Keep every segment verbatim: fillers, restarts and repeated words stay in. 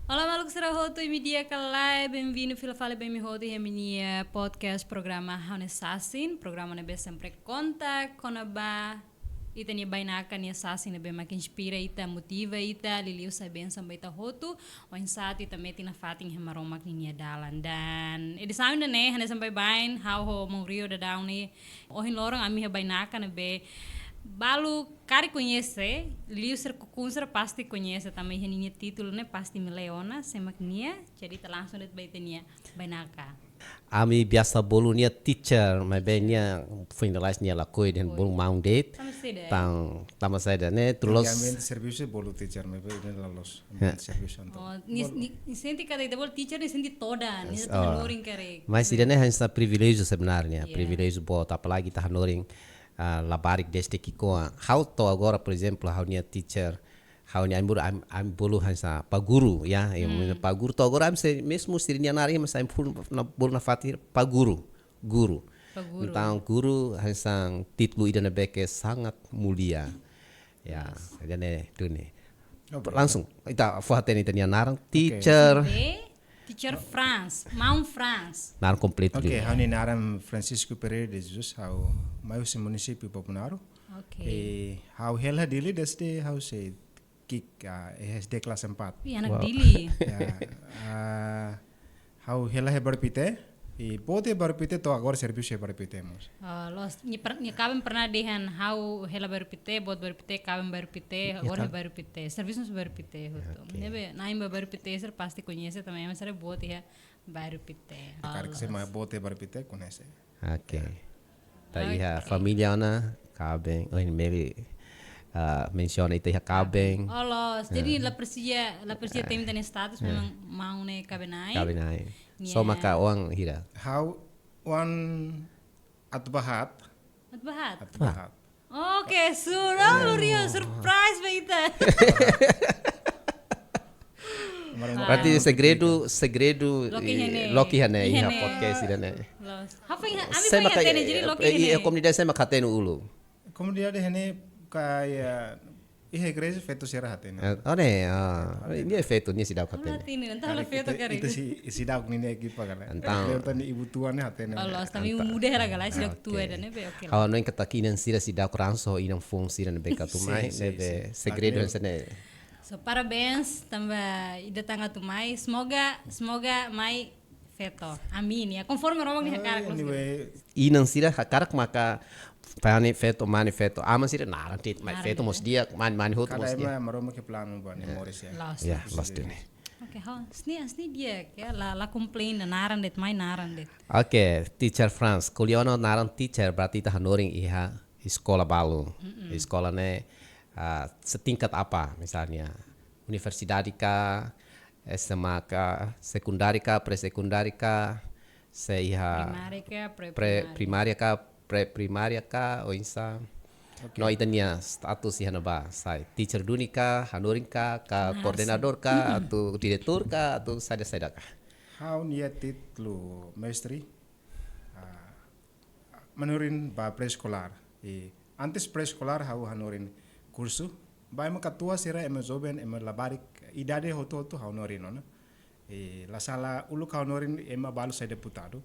Olá, maluk sira hotu, imi di'ak ka lae, benvindu fila fali ba imi hotu iha imi-nia podcast programa Ha'u-nia Sasin, programa ne'ebé sempre konta kona-ba ita-nia bainaka nia sasin ne'ebé mak inspira ita, motiva ita, liuliu sai bensaun ba ita hotu, oinsá atu ita metin nafatin iha Maromak ninia dalan. Dan edisaun ida-ne'e hanesan baibain, ha'u ho maun Rio daudaun ne'e, ohin loron ami iha bainaka ne'ebé balu karik koñese, liu sira kukun sira pasti koñese, tanba iha ninia títulu ne'e pasti imi lee ona, sé mak nia, jadi ita langsung de'it ba ita-nia bainaka. Ami biasa bolu nia teacher, maibé nia finalize nia lakohi dehan bolu maun de'it. Tanba saida? Tan, tanba saida ne'e, tulos. Ami servisu bolu teacher, maibé nia la loos. Ami servisu entaun. Oh, nia, nia, nia sente katak ita bolu teacher, nia sente todan, nia sente hanorin karik. Mas ida-ne'e hanesan priviléjiu sebenarnya, priviléjiu boot, apalagi ita hanorin, ah, labarik desde ki'ikoan. Ha'u to'o agora, por ezemplu, ha'u-nia teacher, ha'u-nia ami bolu, ami, ami bolu hanesan Pak Guru, ya, ya, Pak Guru to'o agora ami sei, mezmu sira-nia naran, mas ami full na, bolu nafatin Pak Guru, guru. Pak Guru. Entaun guru hanesan títulu ida ne'ebé ke sangat mulia. Ya, jadi ne'e duni. Oke. Langsung, ita fó-hatene ita-nia naran, teacher. Be, teacher Franz, maun Franz. Naran kompletu duni. Oke, ha'u-nia naran Francisco Pereira de Jesus, ha'u mai husi munisípiu Bobonaro. Oke. Eh, ha'u hela Dili desde ha'u sei ki'ik, ah, S D kelas empat. Ih, anak Dili. Ya, ah, ha'u hela iha Bairru Pité, i boot iha Bairru Pité, to'o agora servisu iha Bairru Pité mós. Oh, loos, nia per-, nia kaben pernah dehan ha'u hela Bairru Pité, boot Bairru Pité, kaben Bairru Pité, agora iha Bairru Pité, servisu mós Bairru Pité hotu. Oke. Ne'ebé, na'in ba Bairru Pité sira pasti koñese tanba ema sira boot iha Bairru Pité. Karik sé mak boot iha Bairru Pité koñese. Oke. Ita iha família ona, kaben, oh, imi, ah, mensiona ita iha kaben. Oh, loos. Jadi la presiza, la presiza temi ita-nia status, memang maun ne'e kaben-na'in. Kaben-na'in. Ya. Só maka oan hira? Ha'u oan Atubahat. Atubahat? Atubahat. Oke, sudah, Rio, surprise ba ita. Berarti segredu, segredu loke iha ne'e, iha podcast ida-ne'e. Loos. Apa yang, ami apa yang hatene, jadi loke iha ne'e. Komunidade sé mak hatene uluk? Komunidade iha ne'e kayak iha igreja feto sira hatene. Eh, oh, ne'e, ah, nia feto, nia seidauk hatene. Hatene, entaun la feto karik. Ita sei, seidauk ninia ekipa karik. Entaun. Entaun ibu tua ne'e hatene. Oh, loos, tanba muda hela karik, seidauk tua ida-ne'e be, oke. Ha'u hanoin katak inan sira seidauk ransu inan foun sira ne'ebé atu mai, ne'ebé segredu hanesan ne'e. So, parabéns, tanba ida tan atu mai. Semoga, semoga mai feto. Amin, ya. Konforme Maromak nia hakarak, loos. Inan sira hakarak maka mane feto, mane feto. Aman sira naran de'it, mai feto mós di'ak, mane, mane hotu mós di'ak. Kada ema Maromak nia planu ba nia moris, ya. Loos. Ya, loos duni. Oke, ho, sini, sini di'ak, ya, la, la komplain, naran de'it, mai naran de'it. Oke, teacher Franz, ko'alia ona naran teacher, berarti ita hanorin iha eskola balu. Eskola ne'e, ah, setingkat apa, misalnya universidade ka, S M A ka, sekundária ka, pré-sekundária ka, se iha primária ka, pré-primária ka, pré-primária ka, oinsá. Oke. No ita-nia status iha ne'ebá, sai teacher duni ka, hanorin ka, ka koordenadór ka, atu diretór ka, atu saida-saida ka? Ha'u-nia títulu mestre, ah, hanorin ba pré-eskolár. I antes pré-eskolár ha'u hanorin kursu. Ba ema katuas sira, ema joven, ema labarik, idade hotu-hotu ha'u hanorin ona. I la sala uluk ha'u hanorin ema balu sai deputadu.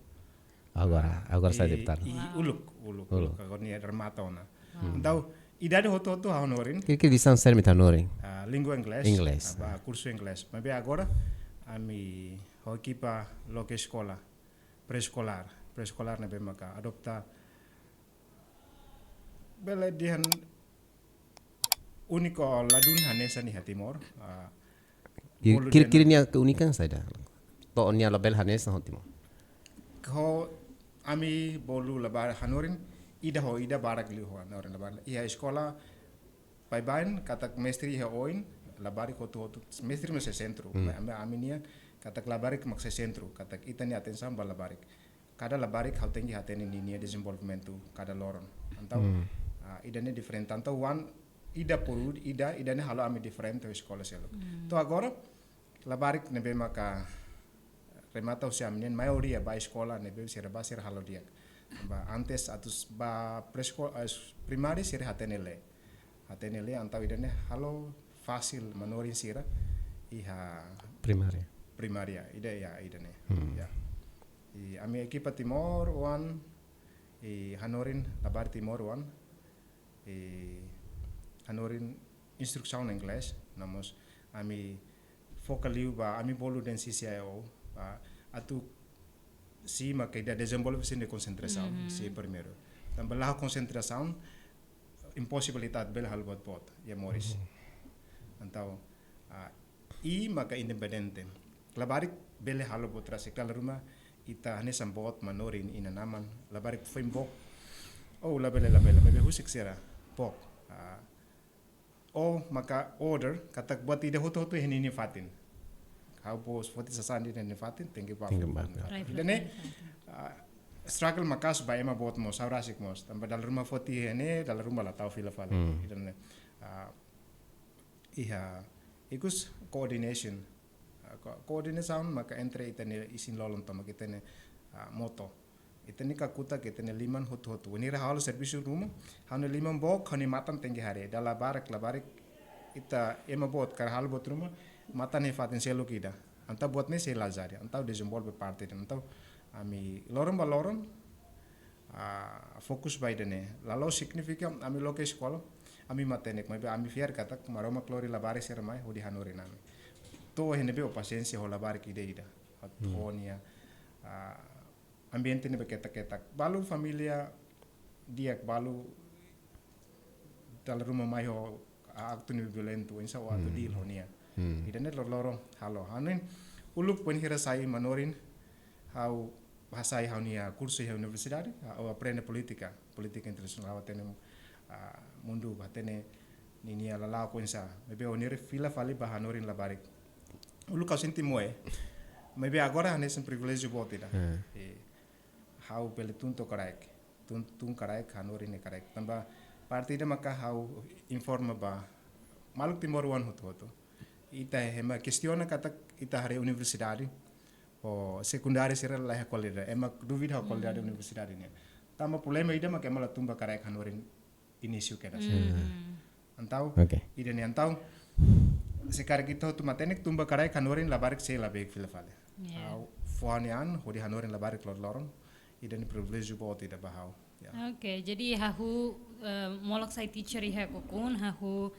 Agora, agora sai deputadu. I uluk, uluk, uluk. Agora nia remata ona. Entaun, idade hotu-hotu ha'u hanorin. Kira-kira lisaun saida mak ita hanorin? Ah, língua inglés. Inglés. Ah, ba kursu inglés. Maibé agora, ami ho ekipa loke eskola. Pré-eskolár, pré-eskolár ne'ebé maka adopta, bele dehan, úniku ladún hanesan iha Timor, ah, kir-, bolu kir-, dehan kira-kira nia keunikan saida? To'o nia labele hanesan ho Timor. Ho ami bolu labarik hanorin, ida ho ida barak liu ho hanorin labarik. Iha eskola, baibain katak mestre iha oin, labarik hotu-hotu, mestre mós iha sentru. Ami, ami nian, katak labarik mak sai sentru, katak ita-nia atensaun ba labarik. Kada labarik ha'u tenke hatene ninia dezenvolvimentu kada loron. Entaun, ah, ida-ne'e diferente. Entaun oan ida por ida, ida-ne'e halo ami diferente ho eskola seluk. To'o agora, labarik ne'ebé maka remata husi ami nian maioria ba eskola ne'ebé sira ba sira halo di'ak. Ba antes atu ba pré-eskola, eh, primária sira hatene lee. Hatene lee entaun ida-ne'e halo fasil hanorin sira. Iha Primária. primária, ida ya, ida ne'e. Hmm. Ya. I ami ekipa timoroan, i hanorin labarik timoroan, i hanorin instrusaun inglés, no mós ami foka liu ba, ami bolu de'it C C I O, ba, atu simu katak ida dezenvolve sira-nia konsentrasaun, Mhm. sei primeiru. Tanba la konsentrasaun, imposibilidade bele halo buat boot, iha moris. Entaun, ah, i maka independente. Labarik bele halo buat rasik, dala ruma ita hanesan boot manorin inan-aman, labarik foin book. Oh, labele, labele, maibé husik sira, book. Ah, o maka order, katak buat ida hotu-hotu iha ninia fatin. Ha'u bos foti sasán iha ninia fatin, tenke ba. Tenke ba. Ida ne'e, ah, struggle maka'as ba ema boot mós, ha'u rasik mós. Tanba dala ruma foti iha ne'e, dala ruma la tau fila fali. Hmm. Ida ne'e, ah, iha, ikus coordination. Ah, ko-, coordination maka entre ita-nia isin-lolon tomak ita-nia, ah, moto. Ita-nia kakutak ita-nia liman hotu-hotu. Wainhira halo servisu ruma, ha'u-nia liman book, ha'u-nia matan tenke haree. Dala barak, labarik, ita ema boot, hakarak halo buat ruma, matan iha fatin seluk ida. Entaun buat ne'e sei la jadi. Entaun dezenvolve parte ida. Entaun ami loron ba loron, ah, fokus ba ida ne'e. La la'o signifika ami loke eskola, ami matenek, maibé ami fiar katak Maromak lori labarik sira mai, hodi hanorin ami. To'o iha ne'ebé pasiénsia ho labarik ida-ida. Ho nia, ah, ambiente ne'ebé ketak-ketak. Balu família di'ak, balu dala ruma mai ho aktu ne'ebé violentu, oinsá atu deal ho nia. Hmm. Ida ne'e loroloron halo. Hanoin uluk wainhira sai manorin, ha'u hasai ha'u-nia kursu iha universidade, ha'u aprende polítika, polítika internasionál, hatene, ah, mundu, hatene ninia lala'ok oinsá. Maibé wainhira fila fali ba hanorin labarik, uluk ha'u sente moe. Maibé agora hanesan priviléjiu boot ida. Hmm. Eh, ha'u bele tun to'o kraik. Tun, tun kraik, hanorin ne'e kraik. Tanba parte ida maka ha'u informa ba maluk timoroan hotu-hotu. Ita ema kestiona katak ita haree universidade, o sekundária sira laiha kualidade. Ema dúvida ho kualidade universidade ne'e. Tanba problema ida maka ema la tun ba kraik hanorin inísiu kedas. Mhm. Entaun, Oke. ida ne'e entaun, se karik ita hotu matenek tun ba kraik hanorin labarik sei la beik fila fali. Ya. Ha'u fó ha'u-nia an, hodi hanorin labarik loroloron, ida ne'e priviléjiu boot ida ba ha'u. Ya. Oke, jadi hahú, eh, molok sai teacher iha Kokun, hahú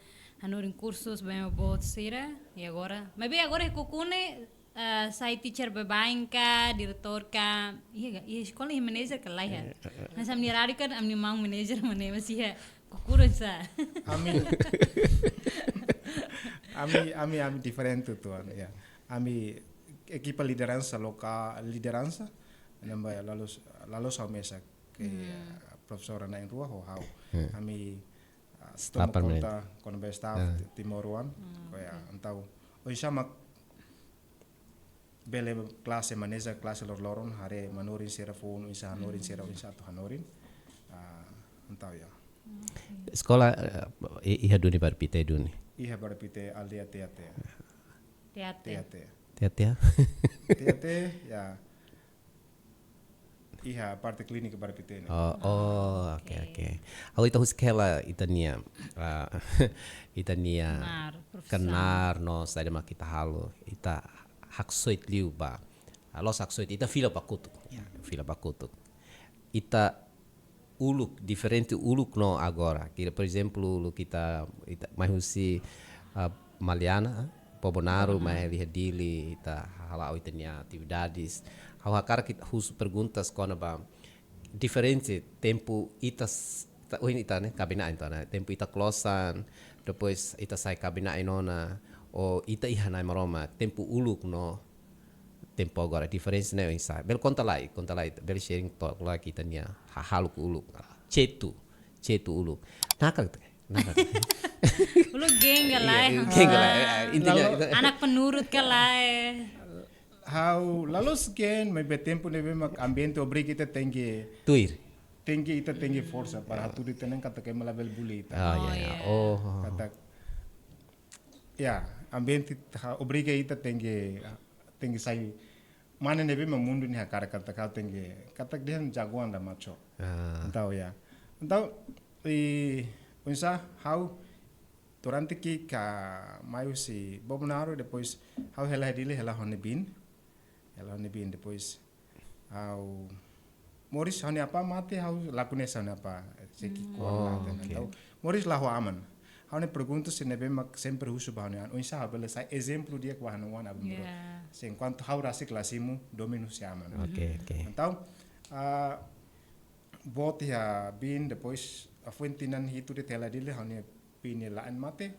hanorin kursus ba ema boot sira, i agora. Maibé agora iha Kokun ne'e, eh, sai teacher baibain ka, diretór ka, iha ka, iha eskola iha manager ka laiha. Mas ami-nia rádiu kan, ami-nia maun manager mane masih iha Kokun sa. Ami, ami, ami, ami diferente tuan, ya. Ami ekipa lideransa lokál, lideransa, ne'ebé la loos, la loos ha'u mesak, ke, eh, profesora na'in-rua ho ha'u. Hmm. Ami, ah, Staff toma permanente. Konta, kona-ba staff, Ah. ti-, timoroan, Hmm, ko'alia, oke. entaun. Oinsá mak bele klase, maneja klase loroloron, haree manorin sira foun, oinsá hanorin sira, oinsá atu hanorin. Ah, entaun ya. Eskola, eh, i-, iha duni Barapite duni. Iha Barapite aldeia Teatea. Teate. Teatea. Teatea. Teatea, ya. Iha parte klínika Barapite ne'e. Oh, oh, oke, Oke. oke. Ha'u ita husik hela ita-nia, ah, ita-nia Knaar, profisaun. knaar no saida mak ita halo, ita haksoit liu ba. Ah, la'ós haksoit, ita fila ba kotuk. Ya, fila ba kotuk. Ita uluk, diferente uluk no agora. Kira, por ezemplu, uluk ita, ita mai husi, ah, Maliana, Bobonaro, Bobonaro. Mai iha Dili, ita hala'o ita-nia atividades. Ha'u hakarak ita husu perguntas kona-ba diferente tempu ita s-, ita, ohin ita ne'e, kaben-na'in entaun ne'e, tempu ita klosan, depois ita sai kaben-na'in ona, ou ita iha Na'i Maromak, tempu uluk no tempu agora, diferensa ne'e oinsá? Bele konta lai, konta lai, bele sharing took lai ita-nia hahalok uluk. Cetu, cetu uluk. Nakal, nakal. Uluk geng ka Iya, lae, iya, ha. geng ka lae, eh, intinya Lalu itu. Anak penurut ka lae. Ha'u la loos geng, maibé tempu ne'ebé mak ambiente obriga ita tenke, Tuir. tenke ita tenke forsa para hatudu ita-nia an katak ema labele bully ita. Ah, Oh, ya, ya. iya. Oh. Katak, ya, ambiente ha-, obriga ita tenke, tenke sai. Mane ne'ebé mak mundu ne'e hakarak katak ha'u tenke, katak dehan jagoan la macho. Ah. Entaun ya. Entaun, i, oinsá ha'u durante ki'ik mai husi Bobonaro, depois ha'u hela Dili, hela ho ha'u-nia biin. Hela ho ha'u-nia biin, depois ha'u moris, ha'u-nia apá mate, ha'u la koñese ha'u-nia apá, sei ki'ik-oan. Oh, mate, oke. Entaun moris la ho aman. Ha'u-nia pergunta se ne'ebé mak sempre husu ba ha'u-nia an, oinsá ha'u bele sai ezemplu di'ak ba ha'u-nia oan aban-bainrua. Ya. Se enkuantu ha'u rasik la simu domin husi aman. Oke, oke. Entaun, ah, boot iha biin, depois, ah, foin tinan hitu de'it hela Dili, ha'u-nia biin nia la'en mate.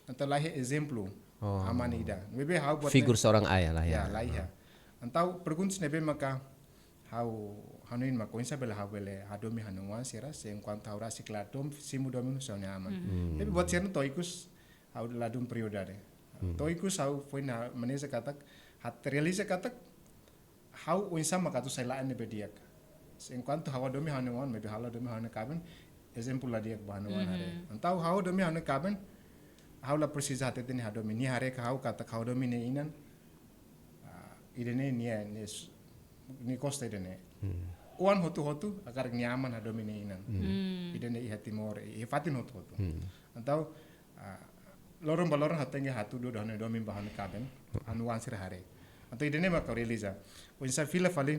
Entaun la iha ezemplu. Oh. Aman ida. Maibé ha'u buat figura ne'e seorang ayah la iha. Ya, la iha. Ah. Entaun pergunta se ne'ebé maka ha'u hanoin mak oinsá bele ha'u bele hadomi ha'u-nia oan sira, se enkuantu ha'u rasik la dom-, simu domin husi ha'u-nia aman. Hmm. Tapi buat sira-ne'e to'o ikus ha'u ladún prioridade. Hmm. To'o ikus ha'u foin hanoin katak, ha'u realiza katak, ha'u oinsá mak atu sai la'en ne'ebé di'ak. Se enkuantu ha'u hadomi ha'u-nia oan, maibé ha'u la hadomi ha'u-nia kaben, ezemplu la di'ak ba ha'u-nia oan haree. Mhm. Entaun ha'u hadomi ha'u-nia kaben, ha'u la presiza hatete nia hadomi, nia haree ka ha'u katak ha'u hadomi nia inan, ah, ida-ne'e nia, nia s-, nia gosta ida-ne'e. Hmm. Oan hotu-hotu, hakarak nia aman hadomi nia inan. Hmm. Hmm. Ida-ne'e iha Timor, iha fatin hotu-hotu. Hmm. Entaun, ah, loron ba loron ha'u tenke hatudu ha'u-nia domin ba ha'u-nia kaben, ha'u-nia oan sira haree. Entaun ida-ne'e mak ha'u realiza. Oinsá fila fali,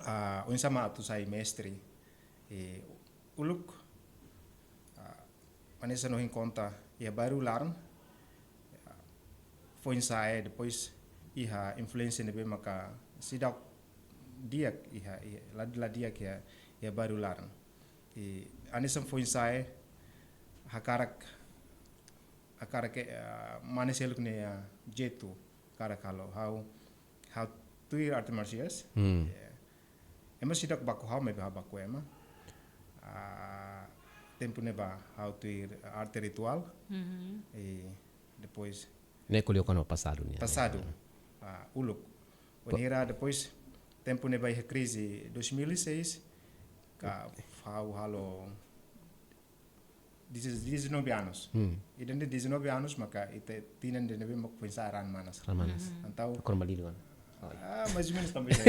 ah, oinsá mak atu sai mestre. Eh, uluk, ah, hanesan ohin konta iha bairru laran, ah, foin-sa'e, depois iha influénsia ne'ebé maka seidauk di'ak iha, iha, la, la di'ak iha, iha bairru laran. I hanesan foin-sa'e hakarak, hakarak ke, ah, mane seluk nia, ah, jeitu hakarak halo. Ha'u, ha'u tuir arte marsiais. Hmm. Ya. Ema seidauk baku ha'u, maibé ha'u baku ema. Ah, tempu ne'ebá ha'u tuir arte rituál. Mhm. I depois ne'e ko'alia kona-ba pasadu nian. Pasadu. Ah, uluk. Wainhira depois tempu ne'ebá iha krize dois mil e seis, ka ha'u halo dezes-, dezanove anos. Hmm. Ida-ne'e dezanove anos maka ita tinan ida ne'ebé mak foin-sa'e raan manas. Raan manas. Mhm. Entaun, kona-ba liu ona? Ah, mais ou menos tanba ida.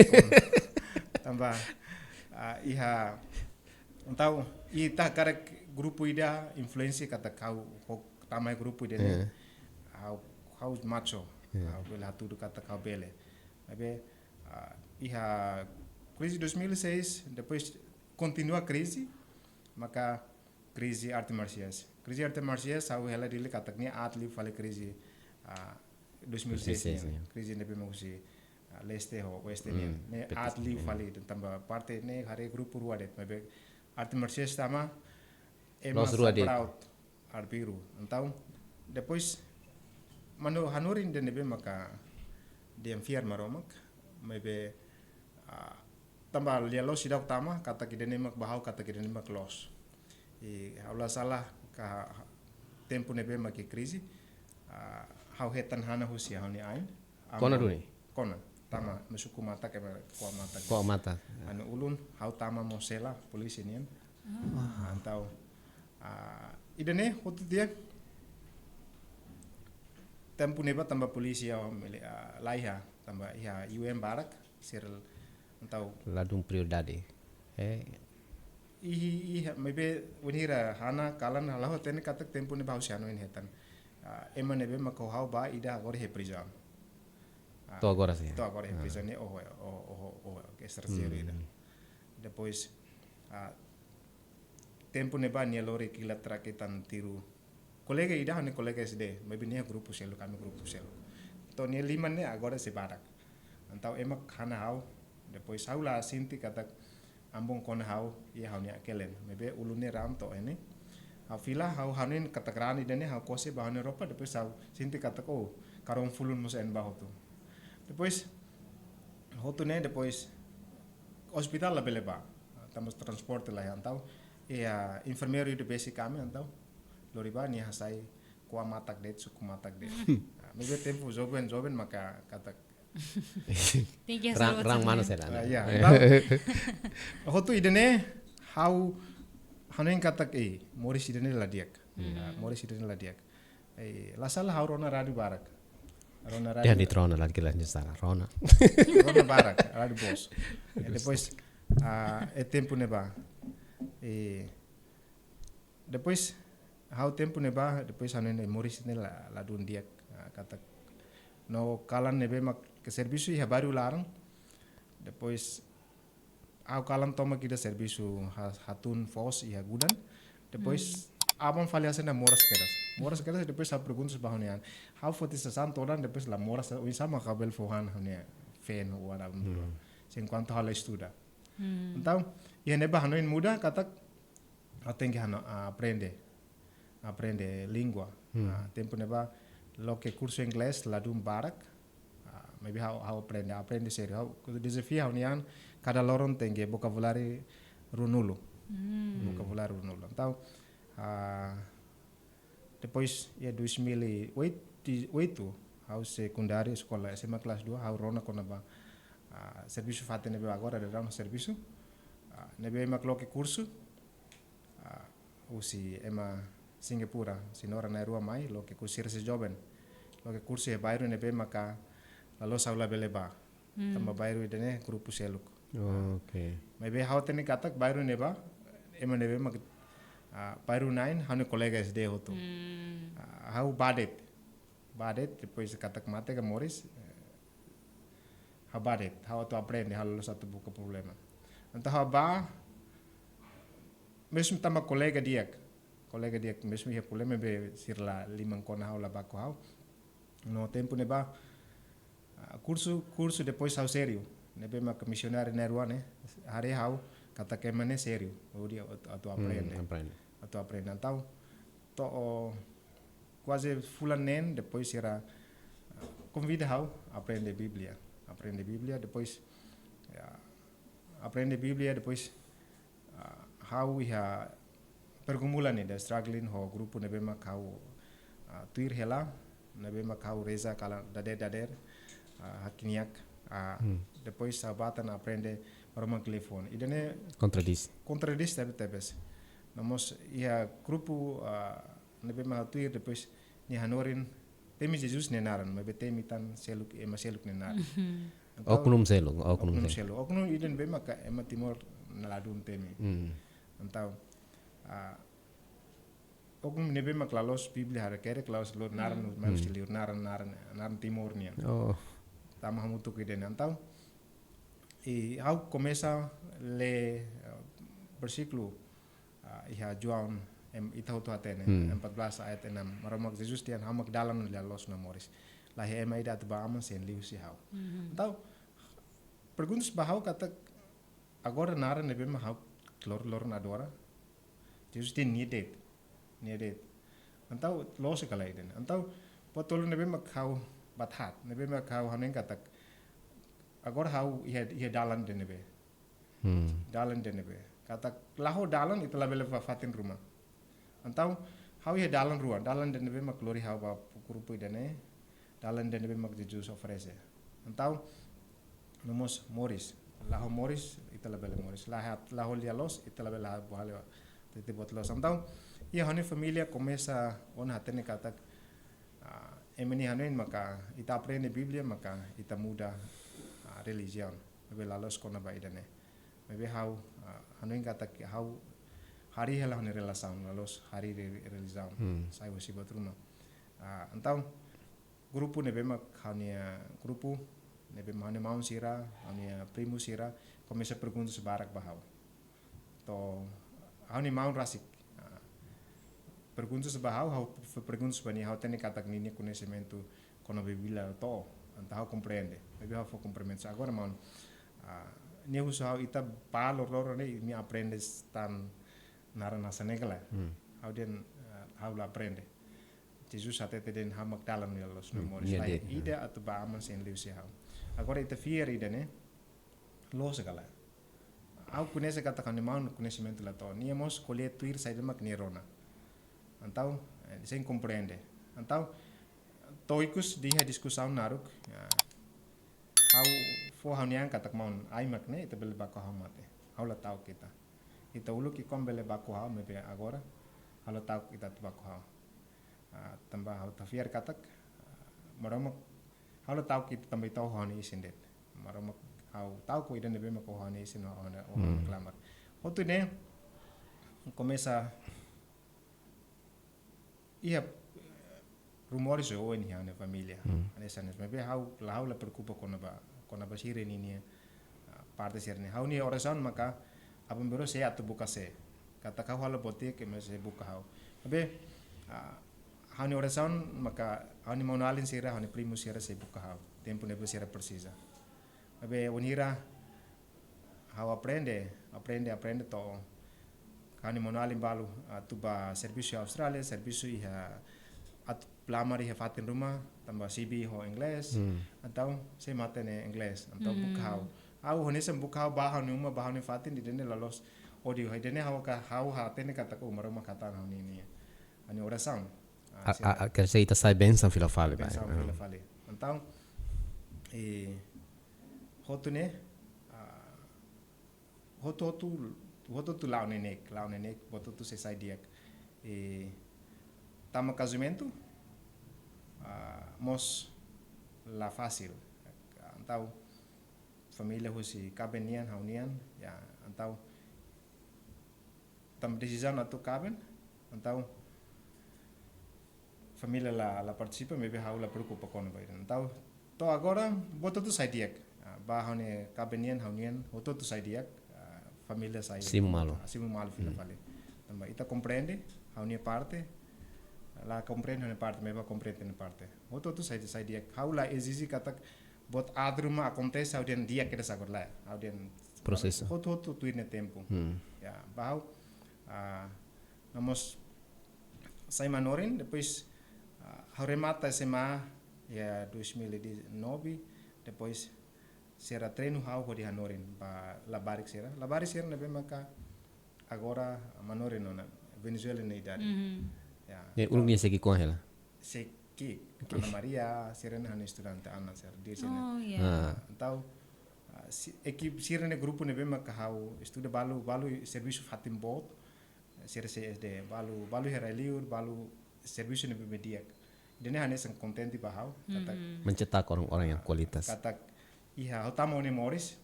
Tanba, ah, iha, entaun, ita hakarak grupu ida influénsia katak ha'u ho tama iha grupu ida-ne'e. Eh. Ha'u, ha'u macho. Eh. Ha'u bele hatudu katak ha'u bele. Maibé, ah, iha krize dois mil e seis, depois kontinua krize, maka krize arte marsiais. Krize arte marsiais, ha'u hela Dili katak nia aat liu fali krize, ah, dois mil e seis, dois mil e seis nian, nian. Krize ne'ebé mak husi, ah, leste ho oeste nian. Hmm, ne'e petisu, aat liu, hmm, fali, tanba parte ne'e haree grupu rua de'it, maibé arte marsiais tama, ema loos rua de'it. Sambraut, arbiru. Entaun, depois, manu hanorin ida ne'ebé maka dehan fiar Maromak, maibé, ah, tanba lia loos seidauk tama, katak ida-ne'e mak ba ha'u, katak ida-ne'e mak loos. I ha'u la sala ka tempu ne'ebé mak iha krize, ah, ha'u hetan hanesan husi ha'u-nia ain. Kona duni? Kona, tama, ah, maibé suku matak, ema ko'a matak. Ko'a matak. Ha'u-nia ulun, ha'u tama mós sela, polísia nian. Ah. Entaun, ah, ida-ne'e hotu tiha, tempu ne'ebá tanba polísia, ah, mili-, ah, la iha, tanba iha U N barak, sira entaun ladún prioridade. Eh. Iha, iha, maibé wainhira hanesan kalan ha'u la hatene katak tempu ne'ebá ha'u sei hanoin hetan. Ah, ema ne'ebé mak ho ha'u ba ida agora iha prizaun. Ah, to'o agora sei? To'o agora iha, ah, prizaun ne'e, oho, oho, oho, oho, ke estranjeiru ida. Hmm. Depois, ah, tempu ne'ebá nia lori kilat rakitan tiru. Kolega ida, ha'u-nia kolega S D, maibé nia grupu seluk, ami grupu seluk. Entaun nia liman ne'e agora sei barak. Entaun ema hanesan ha'u, depois ha'u la sente katak ambon kona ha'u, iha ha'u-nia akelen. Maibé ulun ne'e raan to'o iha ne'e. Ha'u fila, ha'u hanoin katak raan ida-ne'e, ha'u kose ba ha'u-nia roupa, depois ha'u sente katak, oh, karong fulun mós iha ne'ebá hotu. Depois, hotu ne'e, depois, ospitál labele bá. Tanba transporte la iha entaun. Iha enfermeiru ida besik ami entaun. Lori bá nia hasai ko'a matak de'it, suku matak de'it. Hmm. Ah, maibé tempu joven, joven maka katak. Tenke raan, raan manas, ya, ah, ya. Entaun, hotu ida-ne'e, ha'u hanoin katak, eh, moris ida-ne'e la di'ak. Hmm. Ah, moris ida-ne'e la di'ak. Eh, la sala ha'u rona rádiu barak. Rona rádiu. Dehan de'it rona, la kila ni sala, rona. Rona barak, Rádiu Voz. Eh, depois, ah, iha tempu ne'ebá. Eh, depois, Ha'u tempu ne'ebá, depois ha'u-nia moris ne'e la, ladún di'ak, ah, katak no kalan ne'ebé mak servisu iha bairru laran, depois ha'u kalan tomak ida servisu ha-, hatún foos iha Gudan, depois aban fali hanesan ne'e moras kedas. Moras kedas, depois ha'u pergunta ba ha'u-nia an. Ha'u foti sasán todan, depois la moras, oinsá mak ha'u bele fó han ha'u-nia feen, oan aban-bainrua. Se enkuantu ha'u la estuda. Entaun, iha ne'ebá hanoin muda, katak ha'u tenke hano, ah, aprende. Aprende lingua. Ah, tempu ne'ebá loke kursu inglés ladún barak. Ah, maibé ha'u, ha'u aprende, aprende sériu. Ha'u dezafiu ha'u-nia an, kada loron tenke vokabuláriu ruanulu. Vokabuláriu ruanulu. Entaun, ah, depois iha dois mil e oito, ha'u sekundáriu, eskola S M A kelas dua, ha'u rona kona-ba, ah, servisu fatin ne'ebé agora daudaun servisu. Ah, ne'ebé mak loke kursu, ah, husi ema Singapura, señora na'in-rua mai, loke kursu, sira sei joven. Loke kursu iha bairru ne'ebé maka la loos ha'u labele bá. Tanba bairru ida-ne'e grupu seluk. Oke. Maibé ha'u hatene katak bairru ne'ebá, ema ne'ebé mak, ah, bairru na'in, ha'u-nia kolega S D hotu. Ah, ha'u bá de'it. Bá de'it, depois katak mate ka moris, eh, ha'u bá de'it, ha'u atu aprende, ha'u la loos atu buka problema. Entaun ha'u bá, mezmu tanba kolega di'ak, kolega di'ak, mezmu iha problema be sira la liman kona ha'u, la baku ha'u. No tempu ne'ebá, ah, kursu, kursu depois ha'u sériu. Ne'ebé mak misionáriu na'in-rua ne'e, haree ha'u, katak ema ne'e sériu. Hodi atu, atu aprende. Aprende. Atu aprende. Entaun, to'o kuaze fulan neen, depois sira, ah, konvida ha'u aprende Bíblia. Aprende Bíblia, depois, ya, aprende Bíblia, depois, ah, ha'u iha pergumulan ida, struggling ho grupu ne'ebé mak ha'u, ah, tuir hela, ne'ebé mak ha'u reza kalan dadeer-dadeer, ah, hakne'ak, ah, depois ha'u bá tan aprende Maromak lia foun. Ida-ne'e kontradís. Kontradís tebe-tebes. No mós iha grupu, ah, ne'ebé mak ha'u tuir, depois nia hanorin temi Jesus nia naran, maibé temi tan seluk, ema seluk nia naran. Entaun, oknum seluk, oknum seluk. Oknum ida ne'ebé maka ema Timor nia ladún temi. Entaun, ah, oknum ne'ebé mak la loos Bíblia hakerek, la loos naran, maibé husi liur naran, naran, naran Timor nian. Oh. Tama hamutuk ida-ne'e. Entaun, i ha'u komesa lee, ah, versíkulu, ah, iha João, em, ita hotu hatene, empat belas ayat enam. Maromak Jesus dehan ha'u mak dalan, lia-loos no moris. La iha ema ida atu bá Aman sein liuhusi ha'u. Entaun, perguntas ba ha'u katak agora naran ne'ebé mak ha'u loron-loron adora. Jesus dehan nia de'it, nia de'it. Entaun loos ka lae ida-ne'e. Entaun, buat tolu ne'ebé mak ha'u bá haat, ne'ebé mak ha'u hanoin katak agora ha'u iha, iha dalan ida ne'ebé. Dalan ida ne'ebé. Katak la ho dalan ita labele bá fatin ruma. Entaun, ha'u iha dalan rua, dalan ida ne'ebé mak lori ha'u bá grupu ida-ne'e, dalan ida ne'ebé mak Jesus oferese. Entaun, no mós moris. La ho moris, ita labele moris. La haat, la ho lia-loos, ita labele haat buat lia, tete buat loos. Entaun, iha ha'u-nia família komesa ona hatene katak, ah, ema nia hanoin maka ita aprende Bíblia maka ita muda, ah, relijiaun. Maibé la loos kona-ba ida-ne'e. Maibé ha'u, ah, hanoin katak ha'u harii hela ha'u-nia relasaun, la loos harii re-, relijiaun. Sai husi buat ruma. Ah, entaun, grupu ne'ebé mak ha'u-nia, grupu ne'ebé mak ha'u-nia maun sira, ha'u-nia primu sira, komesa perguntas barak ba ha'u. To'o ha'u-nia maun rasik. Ah, perguntas ba ha'u, ha'u fó perguntas ba nia, ha'u hatene katak nia, nia koñesimentu kona-ba Bíblia to'o, entaun ha'u komprende. Maibé ha'u fó kumprimentu. Agora maun, ah, nia husu ha'u, ita bá loron-loron ne'e, nia aprende tan naran hanesan ne'e ka lae. Ha'u dehan, ah, ha'u la aprende. Jesus hatete dehan ha'u mak dalan, lia-loos no moris. Nia de'it. La iha ida atu bá Aman sein liuhusi ha'u. Agora ita fiar ida-ne'e, loos ka lae. Ha'u koñese katak ha'u-nia maun koñesimentu la to'o. Nia mós ko'alia tuir saida mak nia rona. Entaun, eh, sein komprende. Entaun, to'o ikus dehan iha diskusaun naruk, ya, ha'u fó ha'u-nia an katak maun, ai mak ne'e, ita bele baku ha'u mate. Ha'u la ta'uk ita. Ita uluk ki'ikoan bele baku ha'u, maibé agora, ha'u la ta'uk ita atu baku ha'u. Ah, tanba ha'u ita fiar katak, ah, Maromak, ha'u la ta'uk ita tanba ita ho ha'u-nia isin de'it. Maromak, ha'u ta'uk ida ne'ebé mak ho ha'u-nia isin, ho ha'u-nia, ho ha'u-nia klamar. Hotu ne'e, komesa Iha rumores ho oin iha ha'u-nia família. Hanesan, hanesan. Maibé ha'u la, ha'u la preokupa kona-ba, kona-ba sira-nia, ah, parte sira-ne'e. Ha'u-nia orasaun maka aban-bainrua sei atu buka sé. Katak ha'u halo buat di'ak, ema sei buka ha'u. Maibé, ah, ha'u-nia orasaun maka ha'u-nia maun-alin sira, ha'u-nia primu sira sei buka ha'u. Tempu ne'ebé sira presiza. Maibé wainhira ha'u aprende, aprende, aprende to'o ha'u-nia maun-alin balu atu bá servisu iha Austrália, servisu iha, atu lamar iha fatin ruma, tanba C V ho inglés, entaun sei mate ne'e inglés, entaun buka ha'u. Ha'u hanesan buka ha'u bá ha'u-nia uma, bá ha'u-nia fatin, ida-ne'e la loos. Odiu, ida-ne'e ha'u ka, ha'u hatene katak, oh, Maromak hatán ha'u-nia, nia, ha'u-nia orasaun. Ah, A, sira a, a, quer dizer, ita sai bensaun fila fali, bai. Bensaun fila fali. Entaun, eh, hotu ne'e, ah, hotu-hotu, hotu-hotu la'o neineik, la'o neineik, buat hotu sei sai di'ak. Eh, tama kazamentu, ah, mós la fasil. Entaun, família husi kaben nian, ha'u-nian, ya, entaun, tama desizaun atu kaben, entaun, família la, la partisipa, maibé ha'u la preokupa kona-ba ida. Entaun, to'o agora, buat hotu sai di'ak. Ah, bá ha'u-nia kaben nian, ha'u-nian, hotu-hotu sai di'ak. Ah, família sai. Simu malu. Ah, simu malu fila fali. Tanba ita komprende ha'u-nia parte, la komprende ha'u-nia parte, maibé komprende nia parte. Hotu-hotu sai, sai di'ak. Ha'u la ezije katak buat aat ruma akontese, ha'u dehan di'ak kedas agora, lae. Ha'u dehan prosesu. Hotu-hotu tuir nia tempu. Ya, bá ha'u, ah, no mós sai manorin, depois, ah, ha'u remata S M A iha dois mil e dezenove, depois sira treinu ha'u hodi hanorin ba labarik sira. Labarik sira ne'ebé maka agora manorin ona, Venezuela nia idade. Ya. E uluk nia sei ki'ik-oan hela? Sei ki'ik, Ana Maria, sira-ne'e ha'u-nia estudante, Ana, sira di sini. Oh, ya. Ah. Entaun, ah, si, ekip sira-ne'e grupu ne'ebé maka ha'u estuda balu, balu servisu fatin boot, sira sei S D, balu, balu iha rai-liur, balu servisu ne'ebé di'ak. Ida-ne'e hanesan kontente ba ha'u, katak mencetak orang-orang yang kualitas. Katak iha ha'u tama ó-nia moris,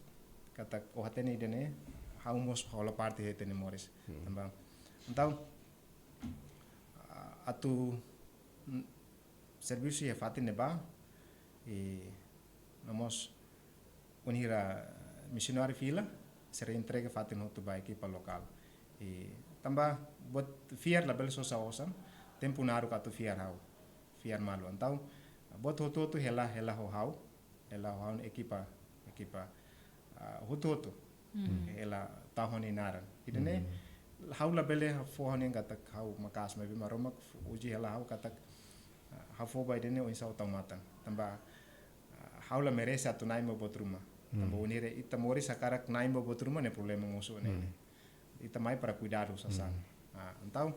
katak ó hatene ida-ne'e, ha'u mós hola parte iha ita-nia moris. Tanba, entaun, ah, atu, mm, servisu iha fatin ne'ebá, i no mós wainhira misionáriu fila, sira entrega fatin hotu ba ekipa lokál. I tanba buat fiar labele sosa osan, tempu naruk atu fiar ha'u, fiar malu. Entaun, buat hotu-hotu hela, hela ho ha'u, hela ho ha'u-nia ekipa, ekipa, ah, hotu-hotu. Hela tau ha'u-nia naran. Ida-ne'e, ha'u labele fó ha'u-nia katak ha'u maka'as, maibé Maromak uji hela ha'u katak, ah, ha'u fó ba ida-ne'e oinsá ha'u tau matan. Tanba, ah, ha'u la merese atu na'in ba buat ruma. Tanba wainhira ita moris hakarak na'in ba buat ruma ne'e problema mosu ne'e. Ita mai para kuidadu sasán. Ah, entaun,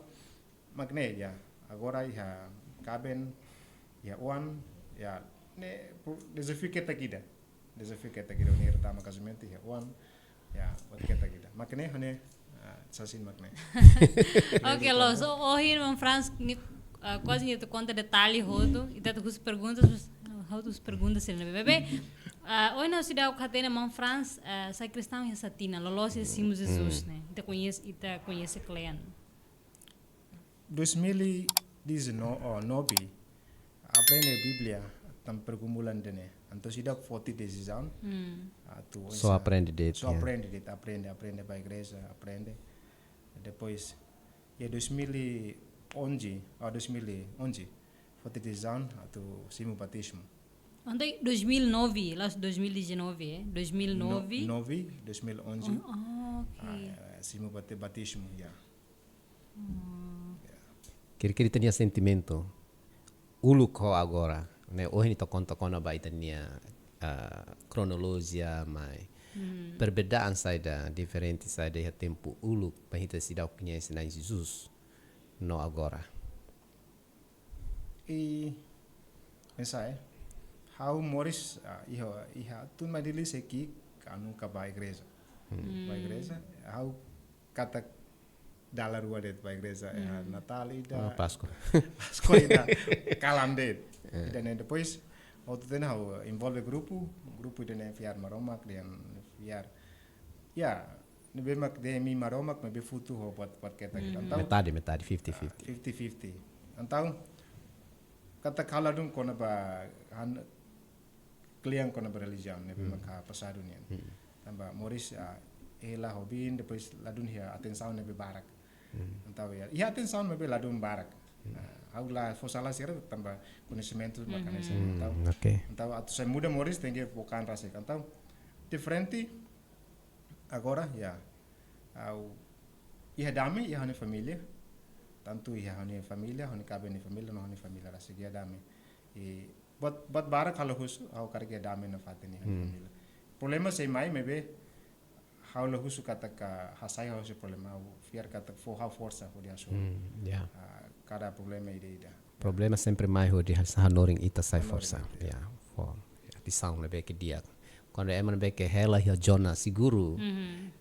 mak ne'e, ya, agora iha kaben, iha oan, ya, ne'e pro-, dezafiu ketak ida. Dezafiu ketak ida, wainhira tama kazamentu iha oan, ya, buat ketak ida. Mak ne'e, ha'u-nia, ah, sasin mak ne'e. Oke, loos. So, ohin maun Frans, ni, ah, kuaze nia atu konta detalle hotu, ita atu husu perguntas, mas, ah, hotu husu perguntas sira-ne'e. Maibé, ah, ohin ha'u seidauk hatene maun Frans, ah, sai kristaun iha sá tinan, loloos iha simu Jesus ne'e. Ita koñese, ita koñese kle'an. Dois mil e dezenove, oh, nove, aprende Bíblia, tan pergumulan ida-ne'e. Entaun seidauk foti desizaun atu só oinsá, aprende de'it, só ya. Aprende de'it, aprende, aprende ba igreja, aprende. Depois, iha dois mil e onze, oh, dois mil e onze, foti desizaun atu simu batizmu. Entaun, dois mil e nove, la'ós dois mil e dezenove, eh? Dois mil e nove. No-, nove, dois mil e onze. Oh, oh, ok. Ah, eh, simu bati-, batizmu, ya. Kira-kira ita-nia sentimentu uluk ho agora, ne'e, ohin ita konta kona-ba ita-nia, ah, kronolojia, mai. Perbedaan saida, diferente saida iha tempu uluk, bainhira ita seidauk koñese Na'i Jesus, no agora. I, esa, eh. Ha'u moris, ah, iha, iha, tun mai Dili sei ki'ik, ha'u nunka bá igreja. Bá igreja, ha'u katak dala rua de'it bá igreja, eh, Natál ida. Ah, Páskua. Páskua ida, kalan de'it. Eh. Ida-ne'e depois, ha'u hatene ha'u envolve grupu, grupu ida-ne'e fiar Maromak, dehan fiar. Ya, ne'ebé mak dehan imi Maromak, maibé futu ho buat, buat ketak ida. Entaun, metade, metade, fifty fifty. Ah, fifty fifty. Entaun, katak ha'u ladún kona-ba, han, kle'an kona-ba relijiaun ne'ebé maka pasadu nian. Tanba moris, ah, hela ho biin, depois ladún iha atensaun ne'ebé barak. Entaun, ya, iha atensaun maibé ladún barak. Ah, ha'u la fó sala sira tanba koñesimentu maka hanesan. Entaun, oke. Entaun atu sai muda moris tenke foka an rasik. Entaun, diferente agora, ya, ha'u iha dame iha ha'u-nia família. Tantu iha ha'u-nia família, ha'u-nia kaben nia família, no ha'u-nia família rasik iha dame. I buat, buat barak ha'u la husu, ha'u hakarak iha dame nafatin iha ha'u-nia família. Problema sei mai maibé ha'u la husu katak hasai ha'u-nia problema, ha'u fiar katak fó ha'u forsa hodi hasoru. Ah, kada problema ida-ida. Problema sempre mai hodi hanesan hanorin ita sai forsa. Ya, fó atensaun ne'ebé ke di'ak. Kuandu ema ne'ebé ke hela iha zona seguru,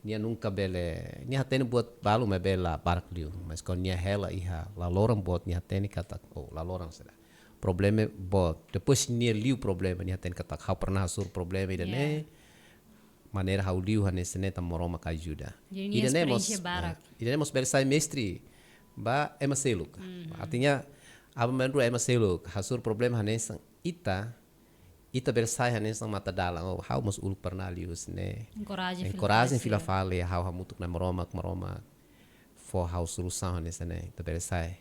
nia nunka bele, nia hatene buat balu maibé la barak liu. Mas kuandu nia hela iha laloran boot, nia hatene katak, oh, laloran saida. Problema boot. Depois nia liu problema, nia hatene katak ha'u pernah hasoru problema ida-ne'e. Maneira ha'u liu hanesan ne'e tanba Maromak ajuda. Jadi nia ida-ne'e mós, esperiénsia barak. Ida-ne'e mós bele sai mestre ba ema seluk. Artinya, aban-bainrua ema seluk hasoru problema hanesan ita, ita bele sai hanesan mata-dalan. Oh, ha'u mós uluk pernah liu hanesan ne'e. Enkoraja fila fali, ha'u hamutuk ho Maromak, Maromak fó ha'u solusaun hanesan ne'e. Ita bele sai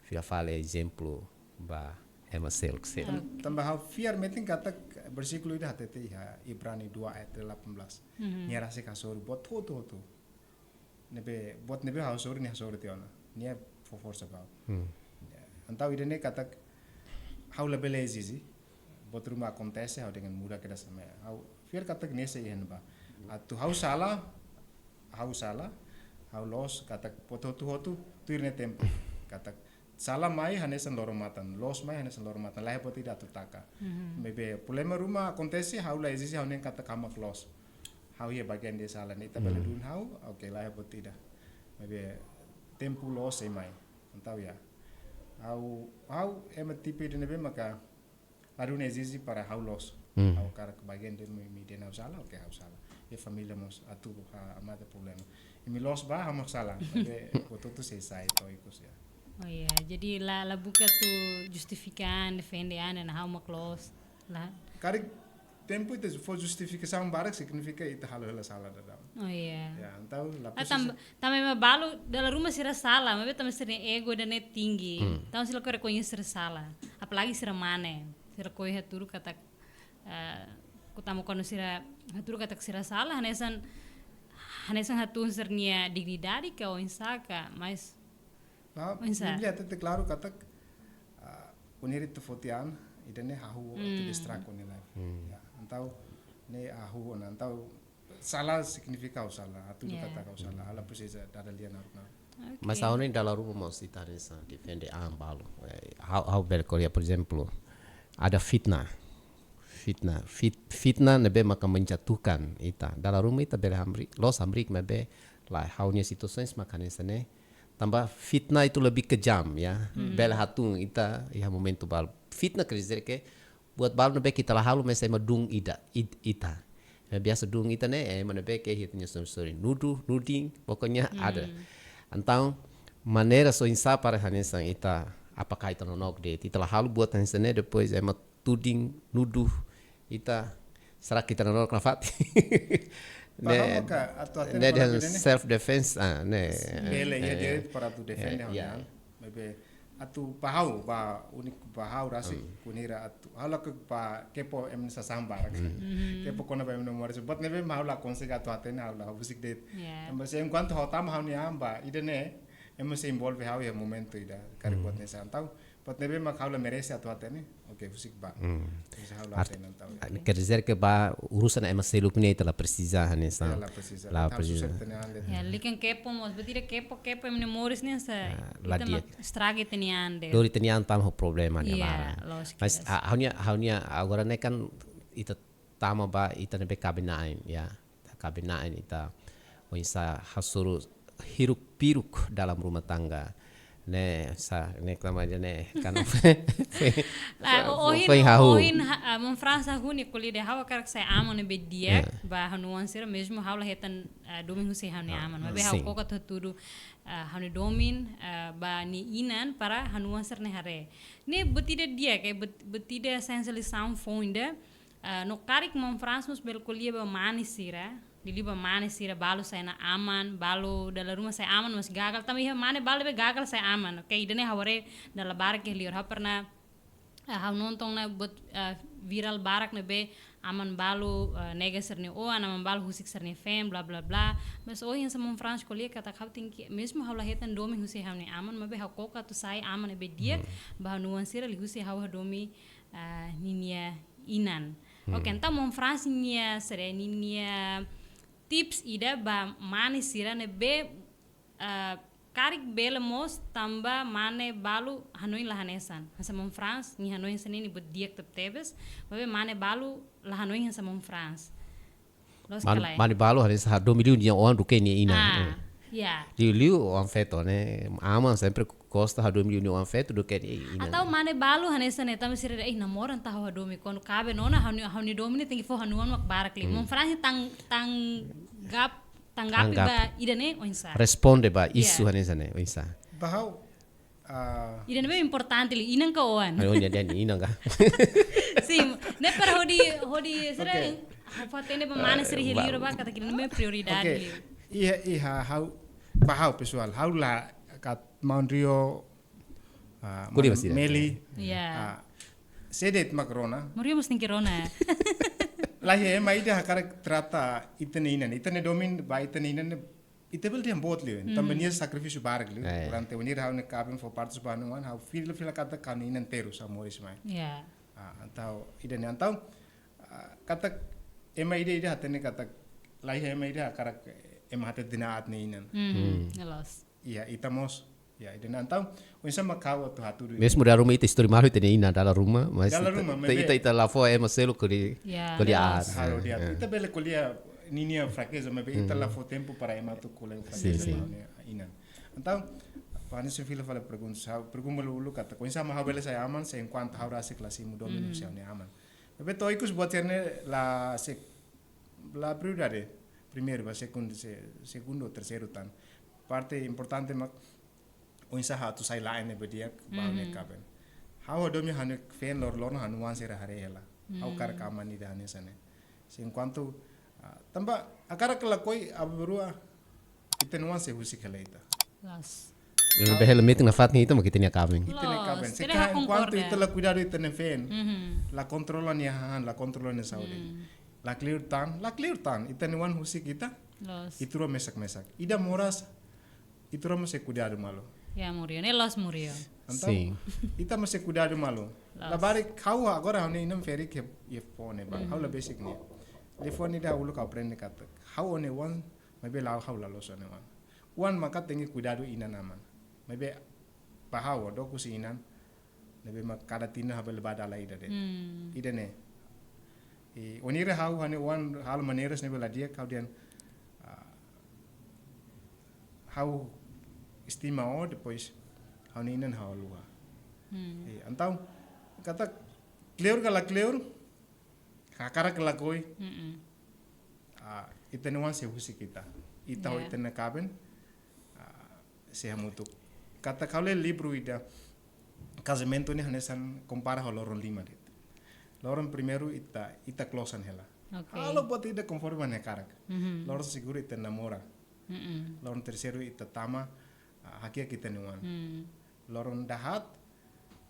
fila fali ezemplu ba ema seluk seluk. Tanba ha'u fiar metin katak versíkulu ida hatete iha Ibrani dua ayat delapan belas. Nia rasik hasoru buat hotu-hotu. Ne'ebé, buat ne'ebé ha'u hasoru, nia hasoru tiha ona. Nia fó forsa ba ha'u. Ya, entaun ida-ne'e katak ha'u labele ezije. Buat ruma akontese, ha'u dehan muda kedas, ha'u fiar katak nia sei iha ne'ebá. Atu ha'u sala, ha'u sala, ha'u loos, katak buat hotu-hotu tuir nia tempu. Katak sala mai hanesan loro-matan, loos mai hanesan loro-matan, laiha buat ida atu taka. Maibé problema ruma akontese, ha'u la ezije ha'u-nian katak ha'u mak loos. Ha'u iha bagian ida sala ne'e, ita bele duun ha'u, oke, laiha buat ida. Maibé tempu loos sei mai. Entaun ya. Ha'u, ha'u ema tipe ida ne'ebé maka ladún ezije para ha'u loos. Ha'u hakarak bagian ida imi, imi dehan ha'u sala, oke, ha'u sala. Iha família mós atu ha, hamate problema. Imi loos bá, ha'u mak sala. Maibé buat hotu sei sai to'o ikus ya. Oh ya, jadi la, la buka atu justifika an, defende an, dehan ha'u mak loos. La. Karik tempu ita fó justifikasaun barak signifika ita halo hela sala daudaun. Oh ya. Ya, entaun la presiza. Tanba ema balu dala ruma sira sala, maibé tanba sira-nia ego ida-ne'e tinggi. Entaun sira lakohi rekoñese sira sala. Apalagi sira mane, sira lakohi hatudu katak, eh, kutama kuandu sira hatudu katak sira sala, hanesan, hanesan hatún sira-nia dignidade ka oinsá ka, mas Nah, oinsá? Bíblia hatete klaru katak, ah, uniri tu fotian, ida-ne'e hahú atu distract ho nia life. Ya, entaun ne'e hahú ona, entaun sala signifika ha'u sala, atu kata ha'u sala, ha'u la presiza dada lia naruk-naruk. Mas ha'u-nia dala ruma mós ita hanesan defende an balu. Eh, ha'u, ha'u bele ko'alia, por ezemplu, ada fitnah. Fitnah, fit-, fitnah ne'ebé maka menjatuhkan ita. Dala ruma ita bele hamriik, loos hamriik maibé lae, ha'u-nia situasaun maka hanesan ne'e. Tanba fitnah itu lebih kejam, ya. Bele hatún ita iha momentu balu. Fitnah quer dizer ke buat balu ne'ebé ke ita la halo, mas ema duun ida, it-, ita. Ema biasa duun ita ne'e, ema ne'ebé ke ita-nia sori-sori nudu, nuding, pokoknya ada. Entaun maneira oinsá para hanesan ita, apakah ita nonook de'it, ita la halo buat hanesan ne'e, depois ema tuding, nudu ita, será ke ita nonook nafatin? Ne'e, paham ka, atu hatene ne'e para dehan bidene? Self defense, ah, ne'e. Bele, iha direitu para atu defende, eh, ya. Maibé atu ba ha'u, ba úniku ba ha'u rasik, kuandu atu ha'u lakohi ba kepo ema nia sasán barak. Kepo kona-ba ema nia moris. Buat ne'ebé mak ha'u la konsege atu hatene, ha'u la husik de'it. Ya. Tanba se enkuantu ha'u tama ha'u-nia an ba ida-ne'e, ema sei envolve ha'u iha momentu ida, karik buat hanesan. Entaun buat ne'ebé mak ha'u la merese atu hatene, oke, husik ba. Husik ha'u la hatene entaun. Quer dizer ke ba urusan ema seluk ne'e ita la presiza hanesan. Ya, la presiza. La presiza. Ita susar ita-nia an de'it. Ya, likan kepo mós, buat ida kepo, kepo ema nia moris ne'e sa. Ah, la di'ak. Ita mak estraga ita-nia an de'it. Dori ita-nia an tama ho problema ne'e. Ya, barak. Lójika. Mas, ah, ha'u-nia, ha'u-nia agora ne'e kan ita tama ba ita ne'ebé kaben-na'in, ya. Kaben-na'in ita oinsá hasoru hiruk-pikuk dalam rumah tangga. Ne'e, sa, ne'e kama ida-ne'e kan. Lae, o-, ohin, foin hahú. Ohin, ha-, ah, maun Franz hahú nia ko'alia dehan ha'u hakarak sai aman ne'ebé di'ak ba ha'u-nia oan sira, mezmu ha'u la hetan, ah, domin husi ha'u-nia aman. Maibé ha'u koko atu hatudu ah, ha'u-nia domin, ah, ba nia inan para ha'u-nia oan sira-ne'e haree. Ne'e buat ida di'ak, eh, buat, buat ida sensibilizasaun foun ida, ah, no karik maun Frans mós bele ko'alia ba mane sira, liuliu ba mane sira balu sai ona aman, balu dala ruma sai aman, mas gagal, tanba iha mane balu be gagal sai aman, oke, ida-ne'e ha'u haree dala barak iha liur, ha'u pernah ah, ha'u nonton ona buat, ah, viral barak ne'ebé aman balu, ah, nega sira-nia oan, aman balu husik sira-nia feen, bla, bla, bla. Mas ohin hanesan maun Frans ko'alia katak ha'u tenke, mezmu ha'u la hetan domin husi ha'u-nia aman, maibé ha'u koko atu sai aman ne'ebé di'ak, ba ha'u-nia oan sira liuhusi ha'u hadomi, ah, ninia inan. Oke, entaun maun Frans nia sira, ninia tips ida ba mane sira ne'ebé, ah, karik bele mós tanba mane balu hanoin la hanesan. Hanesan maun Frans, nia hanoin hanesan ne'e nia buat di'ak tebetebes, maibé mane balu la hanoin hanesan maun Frans. Loos ka lae? Mane balu hanesan hadomi liu nia oan duké nia inan. Ah, ya. Liuliu oan feto ne'e, aman sempre gosta hadomi liu nia oan feto duké nia inan. Atau mane balu hanesan ne'e tanba sira dehan, "Ih, namora entaun ha'u hadomi, kuandu kaben ona, ha'u-nia, ha'u-nia domin ne'e tenke fó ha'u-nia oan mak barak liu." Maun Frans tan, tanggap tanggapi ba ida-ne'e oinsá? Responde ba isu hanesan ne'e oinsá? Ba ha'u, ah, ida-ne'e importante liu, inan ka oan? Ha'u-nia dehan inan ka. Sin, ne'e para hodi, hodi sira, ha'u fó-hatene ba mane sira iha liur ba katak ida-ne'e prioridade liu. Iha, iha, ha'u, ba ha'u pesoál, ha'u la, katak maun Rio, ah, ko'alia ba sira. Meli. Ya. Ah, sé de'it mak rona. Maun Rio mós tenke rona. Laiha ema ida hakarak trata ita-nia inan. Ita-nia domin ba ita-nia inan ne'e, ita bele dehan boot liu. Tanba nia sakrifísiu barak liu. Durante wainhira ha'u-nia kaben fó partus ba ha'u-nia oan, ha'u fila-fila katak ha'u-nia inan terus ha'u moris mai. Ya. Ah, entaun, ida-ne'e entaun, ah, katak ema ida-ida hatene katak, laiha ema ida hakarak ema hateten aat nia inan. Loos. Iha, ita mós. Ya, ida-ne'e entaun, oinsá mak ha'u atu hatudu. Mezmu dala ruma ita istori malu ita-nia inan dala ruma, mas ita, ita, ita la fó ema seluk ko'alia, ko'alia aat. Halo dia. Ita bele ko'alia ninia frakeza, maibé ita la fó tempu para ema atu ko'alia frakeza ba ha'u-nia inan. Entaun, ba hanesan fila fali pergunta, ha'u pergunta uluk katak, oinsá mak ha'u bele sai aman, se enkuantu ha'u rasik la simu domin husi ha'u-nia aman. Maibé to'o ikus buat sira-ne'e la se, la prioridade primeiru, ba segundu, se, segundu ou terseiru tan. Parte importante mak oinsá ha'u atu sai la'en ne'ebé di'ak ba ha'u-nia kaben. Ha'u hadomi ha'u-nia feen loroloron, ha'u-nia oan sira haree hela. Ha'u hakarak aman ida hanesan ne'e. Se enkuantu, ah, tanba hakarak ka lakohi aban-bainrua, ita-nia oan sei husik hela ita. Loos. Ne'ebé hela metin nafatin ita mak ita-nia kaben. Ita-nia kaben. Loos, se ka enkuantu ita la kuidadu ita-nia feen, la kontrola nia hahán, la kontrola nia saúde. La kleur tan, la kleur tan. Ita-nia oan husik ita, loos, ita rua mesak-mesak. Ida moras, ita rua mós sei kuidadu malu. Ya, maun Rio. Ne'e loos, maun Rio. Entaun, sin, ita mós sei kuidadu malu. Loos. Labarik ha'u agora ha'u-nia inan ferik iha, iha fone ba. Ha'u la besik nia. Telefone ida uluk ha'u aprende katak, ha'u ó-nia oan, maibé la'ós ha'u la loos ó-nia oan. Oan maka tenke kuidadu inan-aman. Maibé ba ha'u, dook husi inan, ne'ebé mak kada tinan ha'u bele ba dala ida de'it. Ida-ne'e. I wainhira ha'u ha'u-nia oan halo maneiras ne'ebé la di'ak, ha'u dehan, ah, ha'u estima ó, depois ha'u-nia inan ha'u haluha. I entaun, katak kleur ka la kleur, hakarak ka lakohi, ah, ita-nia oan sei husik ita. Ita ho ita-nia kaben, ah, sei hamutuk. Katak ha'u lee livru ida, kazamentu ne'e hanesan kompara ho loron lima de'it. Loron primeiru ita, ita klosan hela. Oke. Halo buat ida konforme mak hakarak. Loron segundu ita namora. Loron terseiru ita tama, ah, hakiak ita-nia oan. Loron dahaat,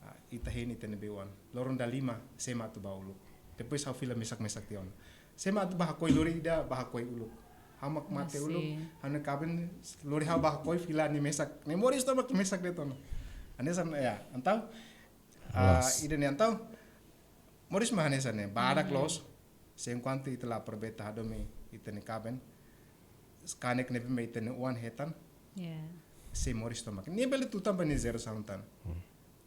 ah, ita hein ita-nia bei-oan. Loron dalima, sé mak atu ba uluk. Depois ha'u fila mesak-mesak tiha ona. Sé mak atu ba hakoi lori ida, ba hakoi uluk. Ha'u mak mate uluk, ha'u-nia kaben lori ha'u ba hakoi fila nia mesak. Nia moris tomak mesak de'it ona. Hanesan, ya, entaun, ah, ida-ne'e entaun, moris mak hanesan ne'e, badak loos, se enkuantu ita la aproveita hadomi ita-nia kaben, kanek ne'ebé mak ita-nia oan hetan, sei moris tomak. Nia bele tutan ba nia jerasaun tan.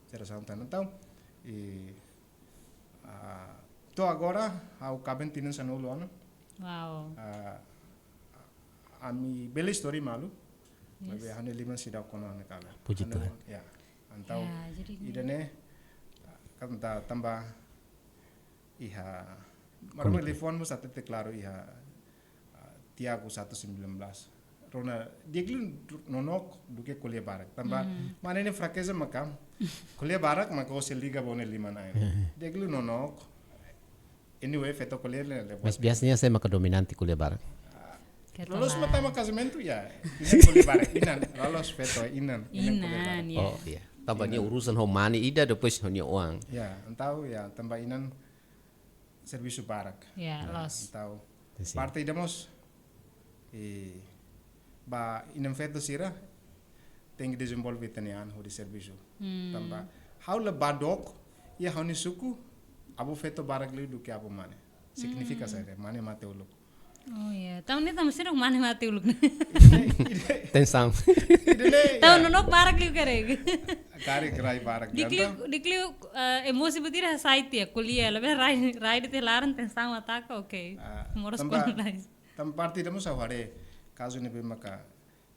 Jerasaun tan. Entaun, i, ah, to'o agora, ha'u kaben tinan sanulu ona. Wow. Ah, ami bele istori malu. Yes. Maibé ha'u-nia liman seidauk kona ha'u-nia kaben. Puji Tuhan. Ya. Entaun, ya, jadi ida-ne'e, katak tanba iha, Maromak nia liafuan mós hatete klaru iha, ah, Tiago satu sembilan belas. rona di'ak liu nonook duké ko'alia barak. Tanba mane nia frakeza maka ko'alia barak maka ó sei liga ba ó-nia liman ain. Di'ak liu nonook. Anyway, feto ko'alia le, le Mas buat. Biasanya sé maka dominante ko'alia barak? Loloos mak tama kazamentu ya. Inan ko'alia barak, inan. Loloos feto, inan. Inan ko'alia barak. Inan, ya. Oh, iya. Tanba nia urusan ho mane ida, depois ho nia oan. Ya, entaun ya, tanba inan servisu barak. Ya, loos. Entaun. Parte ida mós, eh, ba inan feto sira tenke dezenvolve ita-nia an hodi servisu. Tanba ha'u la ba dook iha ha'u-nia suku, avó feto barak liu duké avó mane. Signifika saida, mane mate uluk. Oh ya, tanba ne'e tanba sira mane mate uluk. Tensaun. Ida-ne'e, tanba nonook barak liu karik. Karik rai barak. Di'ak liu, di'ak liu, eh, emosi buat ida hasai tiha, ko'alia, labele rai, rai de'it iha laran tensaun ataka, oke. Moras tanba, kuandu lais. Tanba parte ida mós ha'u haree kazu ne'ebé maka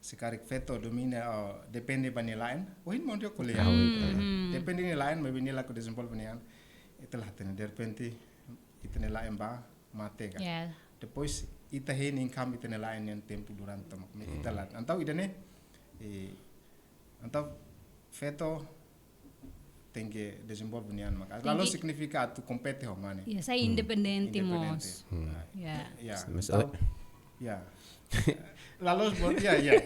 se karik feto domina, oh, depende ba nia la'en. Ohin maun dio ko'alia. Depende nia la'en, maibé nia lakohi dezenvolve nia an. Ita la hatene, derrepente ita-nia la'en ba mate ka. Ya. Depois ita hein income ita-nia la'en nian tempu durante tomak. Ita la. Entaun ida-ne'e, eh, entaun feto tenke dezenvolve nia an maka. La'ós signifika atu kompete ho mane. Ya, sai independente mós. Ya. Ya. Mas entaun, ya. La'ós buat, ya, ya.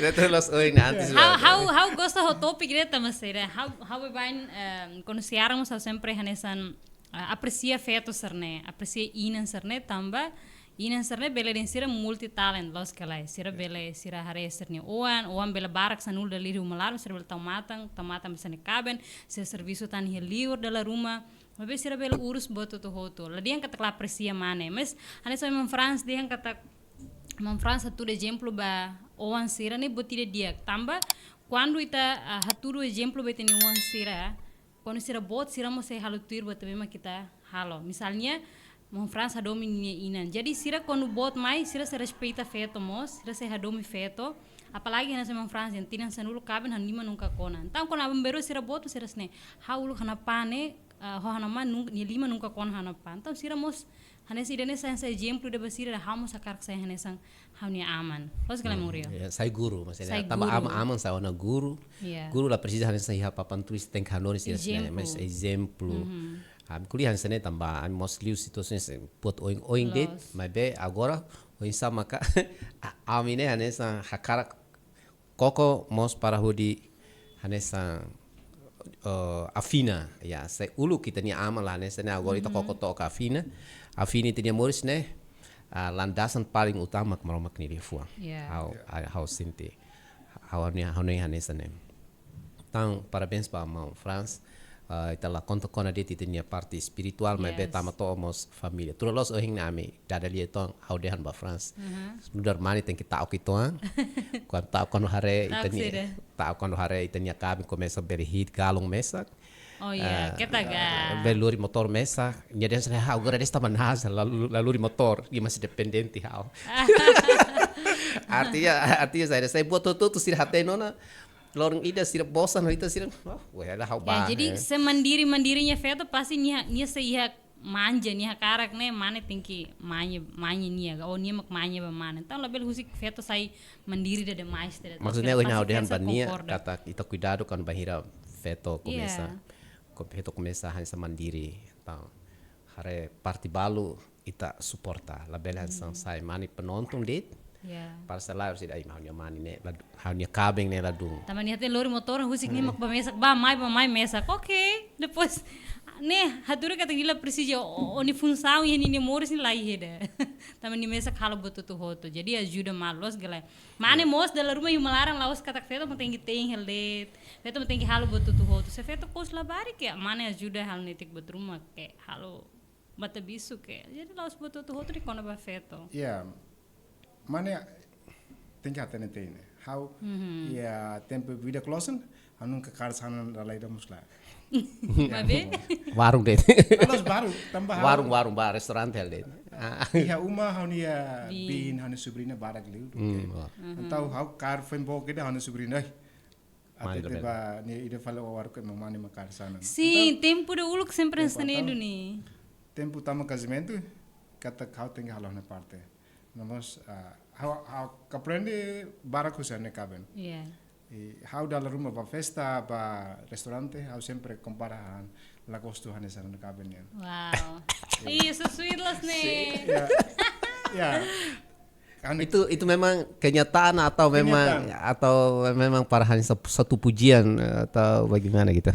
Ita la'ós oin antes. Ha'u, ha'u, ha'u gosta ho topik ida tanba saida. Ha'u, ha'u baibain, eh, kuandu sei iha mós ha'u sempre hanesan, eh, apresia feto sira-ne'e, apresia inan sira-ne'e tanba inan sira-ne'e bele dehan sira multi talent, loos ka lae. Sira bele, sira haree sira-nia oan, oan bele barak sanulu dala ida iha uma laran, sira bele tau matan, tau matan ba sira-nia kaben, sira servisu tan iha liur dala ruma, maibé sira bele urus buat hotu-hotu. La dehan katak la apresia mane, mas hanesan maun Frans dehan katak maun Frans hatudu ezemplu ba oan sira-ne'e buat ida di'ak. Tanba kuandu ita, ah, hatudu ezemplu ba ita-nia oan sira, kuandu sira boot, sira mós sei halo tuir buat ne'ebé mak ita halo. Misalnya, maun Frans hadomi nia inan. Jadi, sira kuandu boot mai, sira sei respeita feto mós, sira sei hadomi feto. Apalagi hanesan maun Frans dehan tinan sanulu kaben ha'u-nia liman nunka kona. Entaun, kuandu aban-bainrua sira boot, sira sene. Ha'u uluk ha'u-nia apá ne'e, eh, ho ha'u-nia amá nun-, nia liman nunka kona ha'u-nia apá. Entaun, sira mós hanesan ida-ne'e sai hanesan ezemplu ida ba sira, ha'u mós hakarak sai hanesan ha'u-nia aman. Loos ka lae, Maurício? Ya, sai guru, maksudnya. Sai tanba guru. Aman, aman sai ona guru. Ya. Guru la presiza hanesan iha papan tulis tenke hanorin sira sene, mas ezemplu. Ami ko'alia hanesan ne'e tanba ami mós liu situasaun buat oin-oin de'it, maibé agora oinsá maka a-, ami ne'e hanesan hakarak koko mós para hodi hanesan, eh, afina, ya, se uluk ita-nia aman la hanesan ne'e agora ita koko to'o ka afina, afina ita-nia moris ne'e, ah, landasan paling utama ke Maromak nia liafuan. Ya. Ha'u, ha'u sente. Ha'u-nia, ha'u-nia hanesan ne'e. Entaun, parabéns ba maun Frans. Ah, ita la konta kona de'it ita-nia parte espirituál, maibé tama to'o mós família. Tuir loloos ohin ne'e ami dada lia uitoan, ha'u dehan ba Frans. Nu'udar mane tenke ta'uk uitoan. Kuandu ta'uk kuandu haree ita-nia, ta'uk kuandu haree ita-nia kaben komesa bele hi'it galon mesak. Oh ya, keta ga. Bele lori motór mesak. Nia dehan hanesan ne'e, ha'u agora de'it tanba nasa la, la lori motór, nia masih dependente ha'u. Artinya, artinya saida, sai buat hotu-hotu sira hatene ona. Loron ida sira bosan, ita sira, oh, weh, ada ha'u ba. Ya, jadi semandiri-mandirinya feto pasti nia, nia sei iha manja, nia hakarak ne'e mane tenke manja, manja nia, oh, nia mak manja ba mane. Entaun labele husik feto sai mandiri ida demais, tidak. Maksudnya, ohin ha'u dehan ba nia, katak ita kuidadu kuandu bainhira feto komesa, feto komesa hanesan mandiri. Entaun, haree parte balu, ita suporta, labele hanesan sai mane penonton de'it. Ya. Para selalu sida ai ha'u-nia mane ne'e, la, ha'u-nia kaben ne'e ladún. Tanba nia hatene lori motór, husik nia mak ba mesak, ba mai, ba mai mesak. Oke, depois ne'e hatudu katak nia la presiza o, o, nia funsaun iha nia moris ne'e la iha ida. Tanba nia mesak halo buat hotu-hotu. Jadi ajuda malu, loos ka lae. Mane mós dala ruma iha uma laran la'ós katak feto mak tenke te'in hela de'it. Feto mak tenke halo buat hotu-hotu. Se feto kous labarik, ya, mane ajuda halo netik buat ruma, ke halo matabixu ke. Jadi la'ós buat hotu-hotu de'it kona-ba feto. Ya, mane tenke hatene tiha ne'e. Ha'u, ya, tempu vida klosan, ha'u nunka kaer sanan lalais ida mós lae. Ya, maibé? Warung de'it. La'ós warung, tanba ha'u. Warung, warung, ba, restaurante hela de'it. Ah. Iha uma ha'u-nia biin, ha'u-nia sobriña barak liu. Hmm, oke. Entaun ha'u kaer foin book ida ha'u-nia sobriña. Mane hatete bele. Ba nia ida fali waruk ke mamani mak kaer sanan. Sin, entaun, tempu ida uluk sempre hanesan ne'e duni. Tempu tama kazamentu, katak ha'u tenke halo ha'u-nia parte. No mós, ah, ha'u, ha'u aprende barak husi ha'u-nia kaben. Iya. I ha'u dala ruma ba festa, ba restaurante, ha'u sempre kompara ha'u la gostu hanesan ha'u-nia kaben nian. Wow. Ih, so sweet loos ne'e. Ya. Ya. Kan Itu itu memang kenyataan atau memang Kenyataan. atau memang para hanya satu, satu pujian atau bagaimana gitu?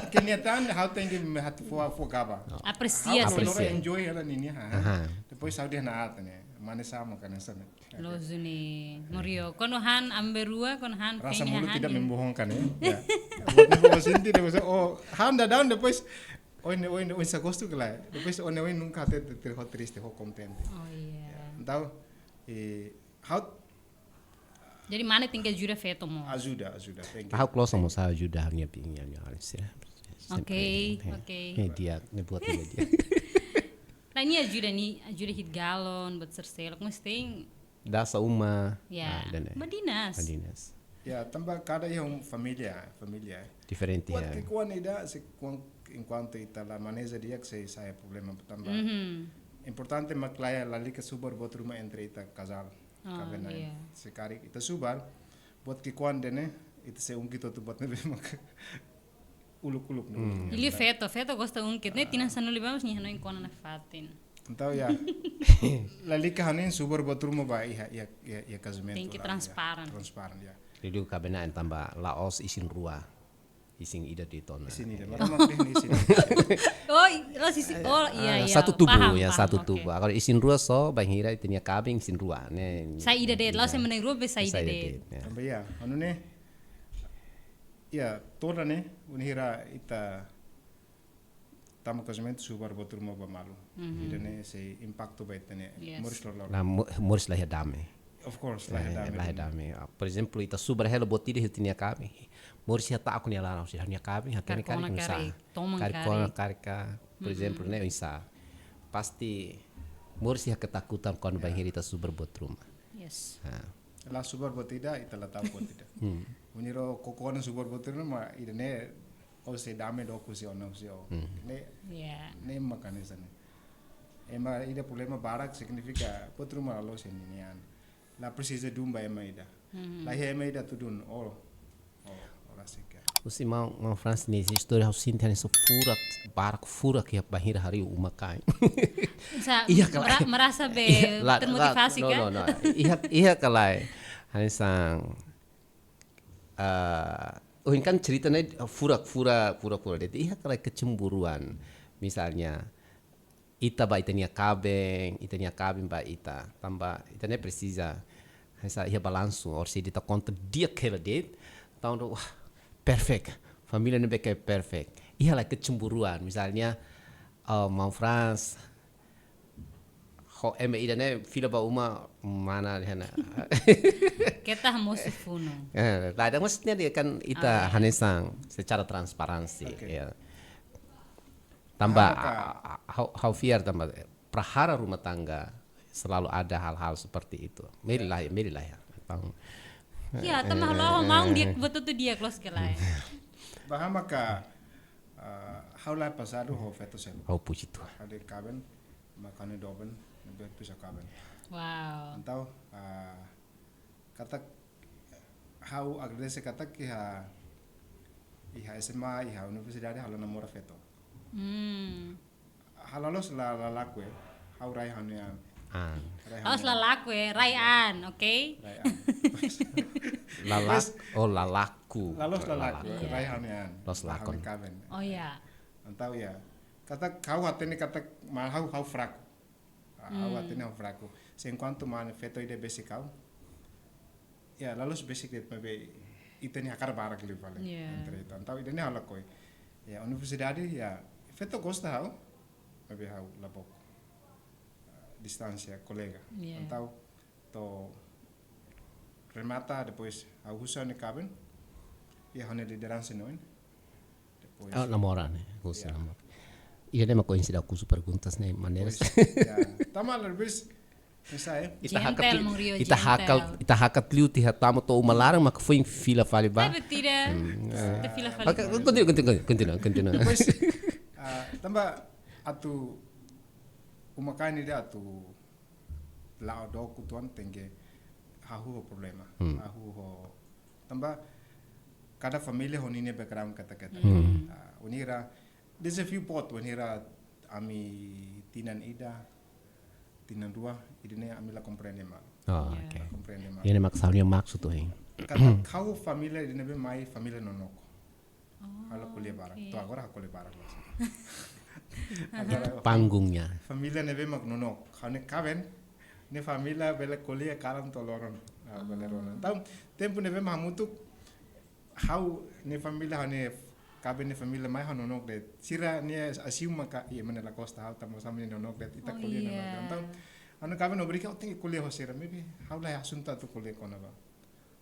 Kenyataan ha'u tenke hati fó, fó gaba. Apresia Ha'u sih. loro Apresia. Enjoy hela ninia, ha. Aha. Depois ha'u dehan na'a ne'e. Mane sama kan sana. Loos ne'e. Morio, kuandu han amberua, kuandu han Rasa feng mulut han tidak ne'e. Membohongkan ya. Ya. Buat ni bawa sinti dia bisa, oh, han dadaun depois. Oh, ini, oh, ini, oh, ini sa gostu kela. Depois, oh, ini, oh, ini nunka te, te, te, ho triste, ho kontente. Oh iya. Entaun, eh, ha'u Jadi mane tenke ajuda feto mós. ajuda, ajuda. Thank you. Ha'u close sama saya ajuda hanya punya hanya sih. Oke, oke. Eh, dia, ini buat dia. Nah, ne'e ajuda ne'e, ajuda hit galon, buat sira seluk, mas tem, Dasa uma. ya, Ah, dan eh, badinas. Badinas. Ya, tanba kada iha um família, família. Diferente Buat ya. ki'ikoan ida, se kuan-, enkuantu ita la maneja di'ak, sei sai problema tanba. Mhm. Importante mak lalika subar buat ruma entre ita kazál. Ah, Kaben-na'in. Iya. Se karik ita subar, buat ki'ikoan ida-ne'e, ita sei ungkit hotu buat ne'ebé mak uluk-uluk ne'e. Liu feto, feto gosta ungkit, ne'e tinan sanulu ba mas nia hanoin kona nafatin. Entaun ya, lalika hanesan subar buat ruma ba iha, iha, iha, iha kazamentu. Tenke Lah, transparan. Ya, transparan, ya. Jadi kaben-na'in tanba la'ós isin rua, isin ida de'it ona. Isin ida, maka mak dehan isin. Oh, i- oh, sisi, oh, iya, Ah, iya. satu tubuh Paham, ya, paham, satu oke. Tubuh. Kalau isin rua só, bainhira ita-nia kaben isin rua. Ne'e. Sai ida de'it, la'ós sai meneng rua be sai ida Sai ida de'it. de'it, ya. Tanba ya, anu ne'e, ya, todan ne'e, bainhira ita tama kazamentu subar buat ruma ba malu. Ida-ne'e sei impaktu ba ita-nia Yes. moris loroloron. Nah, mo- moris la iha dame. Of course, la iha Eh, dame. La iha dame. Ah, por exemplo, ita subar hela buat ida iha ita-nia kaben. Moris iha ta'uk nia laran, iha ita-nia kaben, iha Karik kene karik ona nusa. karik, toman Karik karik. ona karik ka, por exemplo, ne'e oinsá. Pasti moris iha ketakutan kuandu bainhira ita subar buat ruma. Yes. Ah. La subar buat ida, ita la tahu buat ida. Bainhira koko ona subar buat ruma, ida-ne'e, oh, sei dame dook husi ona husi o. Ne'e, Ya. ne'e mak hanesan ne'e. Ema ida problema barak signifika buat ruma la loos iha ninia an. La presiza dun ba ema ida. La iha ema ida atu dun, oh. Oh, ora sika. Husi maun, maun Franz nia istória ha'u sente hanesan furak, barak furak iha bainhira harii uma-kain. Sa, Iya, kalau mera- merasa be Iya, la- la- termotivasi no, kan? No, no. Iha, iha ka lae. Hanesan, ah, oh, ini kan cerita ne'e furak, furak, furak, furak. Jadi iha ka lae kecemburuan. Misalnya, ita ba ita-nia kaben, ita-nia kaben ba ita. Tanba ita ne'e presiza. Hanesan iha balansu, or se ita konta di'ak hela de'it. Entaun, wah, perfect. Família ne'ebé ke perfect. Iha la kecemburuan. Misalnya, oh, maun Franz, ho ema ida-ne'e fila ba uma mana dehan. Keta mosu funu. Eh, la ada maksudnya dia kan ita hanesan secara transparansi, Oke. Ya. Tanba Ha'u ka- a- a- ha'u ha'u fiar tanba para hara rumah tangga selalu ada hal-hal seperti itu. Merilah ya, merilah ya. Tang Ya, tama halo maun di'ak, buat tu di'ak loos ka lae. Baha maka, ah, ha'u la pasadu ho feto selu. Ha'u puji Tuhan. Ha'u de'it kaben, mak ha'u-nia doben, ne'ebé tuir kaben. Wow. Entaun, ah, katak ha'u agradese katak iha, iha S M A, iha universidade, ha'u la namora feto. Hmm. Ha'u la loos la, la lakohi, ha'u rai ha'u-nia, Ah. rai Aos ha'u-nia. la lakohi, rai an, oke? Rai an. Lalak, oh lalaku. La loos la lakohi, Iya. rai ha'u-nia. Loos lakon. Ha'u-nia kaben. Oh ya. Entaun ya. Katak ha'u hatene katak, ma ha'u, ha'u fraku. Ha'u hatene ha'u fraku. Se enkuantu mane feto ida besik ha'u. Ya, la loos besik de'it maibé ita-nia hakarak barak liu fali. Ya. Entre ita. Entaun ida-ne'e ha'u lakohi. Ya, universidade, ya, feto gosta ha'u. Maibé ha'u la book. Ah, distánsia, kolega. Ya. Entaun to'o remata, depois ha'u husu ha'u-nia kaben. Ya, ha'u-nia lideransa no. Depois. Oh, namora ne'e, husi Ya. namora. Ida ne'e mak oinsá ida husu perguntas ne'e maneiras. Depois, ya. Tama la bis, bisa ya. Ita Gentle, hakat liu, Mung Rio, ita gentle. hakat, ita hakat liu tiha tama to'o uma laran mak foin fila fali ba. Tapi tidak. Hmm, eh. Kita fila fali. Oke, kontinua, kontinua, kontinua, kontinua. Depois, ah, tanba atu uma-kain ida atu la'o dook uitoan tenke hahú ho problema. Hmm. Hahú ho tanba kada família ho ninia background katak-katak. Hmm. Ah, wainhira, desafio boot, wainhira ami tinan ida, tinan rua, ida-ne'e ami la komprende malu. Oh, Ya. oke. La komprende malu. Ida-ne'e mak sá nia maksud tuh, hein. Katak ha'u família ida ne'ebé mai família nonook. Oh, Ha'u la ko'alia barak. oke. To'o agora ha'u ko'alia barak loos. Agora Panggungnya. família ne'ebé mak nonook. Ha'u-nia kaben, nia família bele ko'alia kalan to'o loron. Ah, bele rona. Entaun, tempu ne'ebé mak hamutuk, ha'u-nia família, ha'u-nia kaben nia família mai ha'u nonook de'it. Sira-nia assume maka, iya mana la gosta ha'u tanba sá mak nia nonook de'it, ita Oh, ko'alia nonook de'it. iya. Entaun, ha'u-nia kaben obriga ha'u tenke ko'alia ho sira, maibé ha'u laiha asuntu atu ko'alia kona-ba.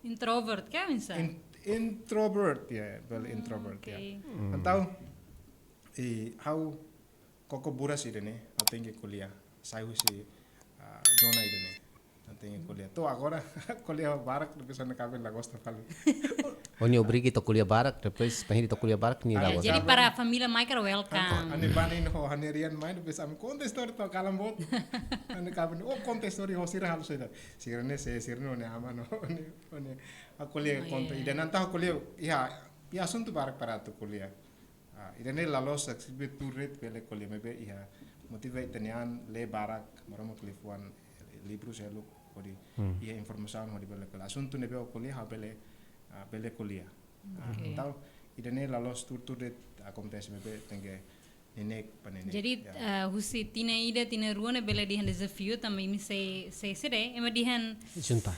Introvert ka, misa? In-, introvert, ya, bele Oh, introvert, ya. oke. Hmm. Entaun, i, ha'u koko buras ida-ne'e, ha'u tenke ko'alia. Sai husi, ah, zona ida-ne'e. Ha'u tenke ko'alia. To'o agora, ko'alia barak, depois ha'u-nia kaben la gosta fali. Oh, nia obriga ita ko'alia barak, depois bainhira ita ko'alia barak, nia la Ya, gosta. jadi para família mai kara welcome. Ha'u-nia banin ho ha'u-nia rian mai, depois ami konta istória to'o kalan boot. Ha'u-nia kaben, oh, konta istória ho sira halo saida. Sira-ne'e sé, sira-ne'e ó-nia aman, ó-nia, ó-nia. Ha'u ko'alia Oh, konta, iya. ida-ne'e entaun ha'u ko'alia, iha, iha asuntu barak para atu ko'alia. Ah, ida-ne'e la loos, aksesu tuir de'it bele ko'alia, maibé iha motiva ita-nia an lee barak, Maromak liafuan, eh, livru seluk, hodi Hmm. iha informasaun hodi bele ko'alia. Asuntu ne'ebé ó ko'alia, ha'u bele, ah, bele ko'alia. Ah, Oke. entaun, ida-ne'e la loos tuir de'it akontese, maibé tenke neineik ba neineik. Jadi, Ya. eh, husi tinan ida, tinan rua ne'e bele dehan dezafiu, tanba imi sei, sei, sei de'it, ema dehan Junta.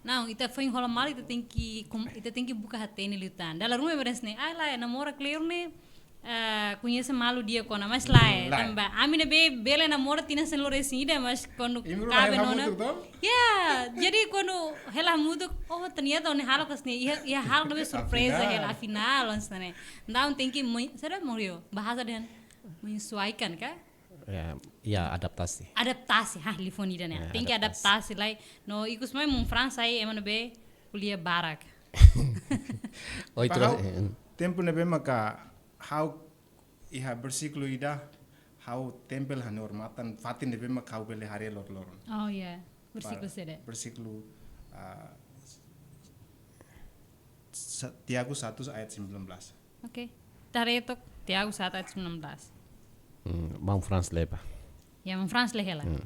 Não, ita foin hola malu, ita tenke kom-, ita tenke buka hatene liután. Dala ruma ema dehan ne'e, ah, lae, namora kleur ne'e, ah, koñese malu di'ak ona, mas lae, Hmm, lae. tanba ami ne'ebé bele namora tinan sanulu-resin-ida, mas kuandu Imi rua kaben hela ona. hamutuk, toh? Ya, jadi kuandu hela hamutuk, oh, ternyata ó-nia hahalok hanesan ne'e, iha, iha hahalok ne'ebé surpreza Afinál. hela, afinál, hanesan ne'e. Entaun tenke men-, saida, Maurício, bahasa dehan menyesuaikan ka? Ya, ya, adaptasi. Adaptasi, ha, liafuan ida-ne'e. Ya, Tenke adaptasi. adaptasi lai. No, ikus mai maun Frans sai ema ne'ebé ko'alia barak. Oh, itu Ba ha'u, eh, tempu ne'ebé maka ha'u iha versíkulu ida, ha'u tempel ha'u-nia odamatan, fatin ne'ebé maka ha'u bele haree loroloron. Oh, ya. Versíkulu Ba-, saida? versíkulu, ah, sa-, Tiago satu ayat sembilan belas. Oke. Ita haree took Tiago satu ayat sembilan belas. Hmm, maun Frans lee ba. Ya, maun Frans lee hela. Hmm.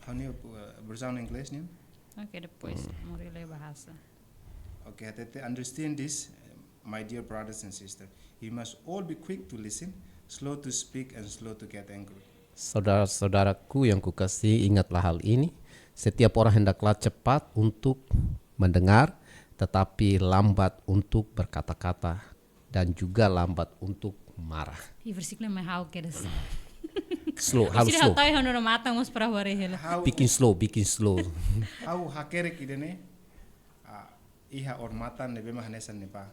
Ha'u-nia, uh, versaun inglés nian. Oke, depois Hmm. Maurício lee bahasa. Oke, hatete, "Understand this, my dear brothers and sisters. You must all be quick to listen, slow to speak, and slow to get angry." Saudara-saudaraku yang kukasihi, ingatlah hal ini. Setiap orang hendaklah cepat untuk mendengar, tetapi lambat untuk berkata-kata, dan juga lambat untuk marah. Ih, versíkulu mai ha'u kedas. Slow, harus Sira slow. ha'u tau ha'u-nia odamatan mós para haree hela. Ha'u, Bikin slow, bikin slow. ha'u hakerek ida-ne'e, ah, iha odamatan ne'ebé mak hanesan ne'e ba.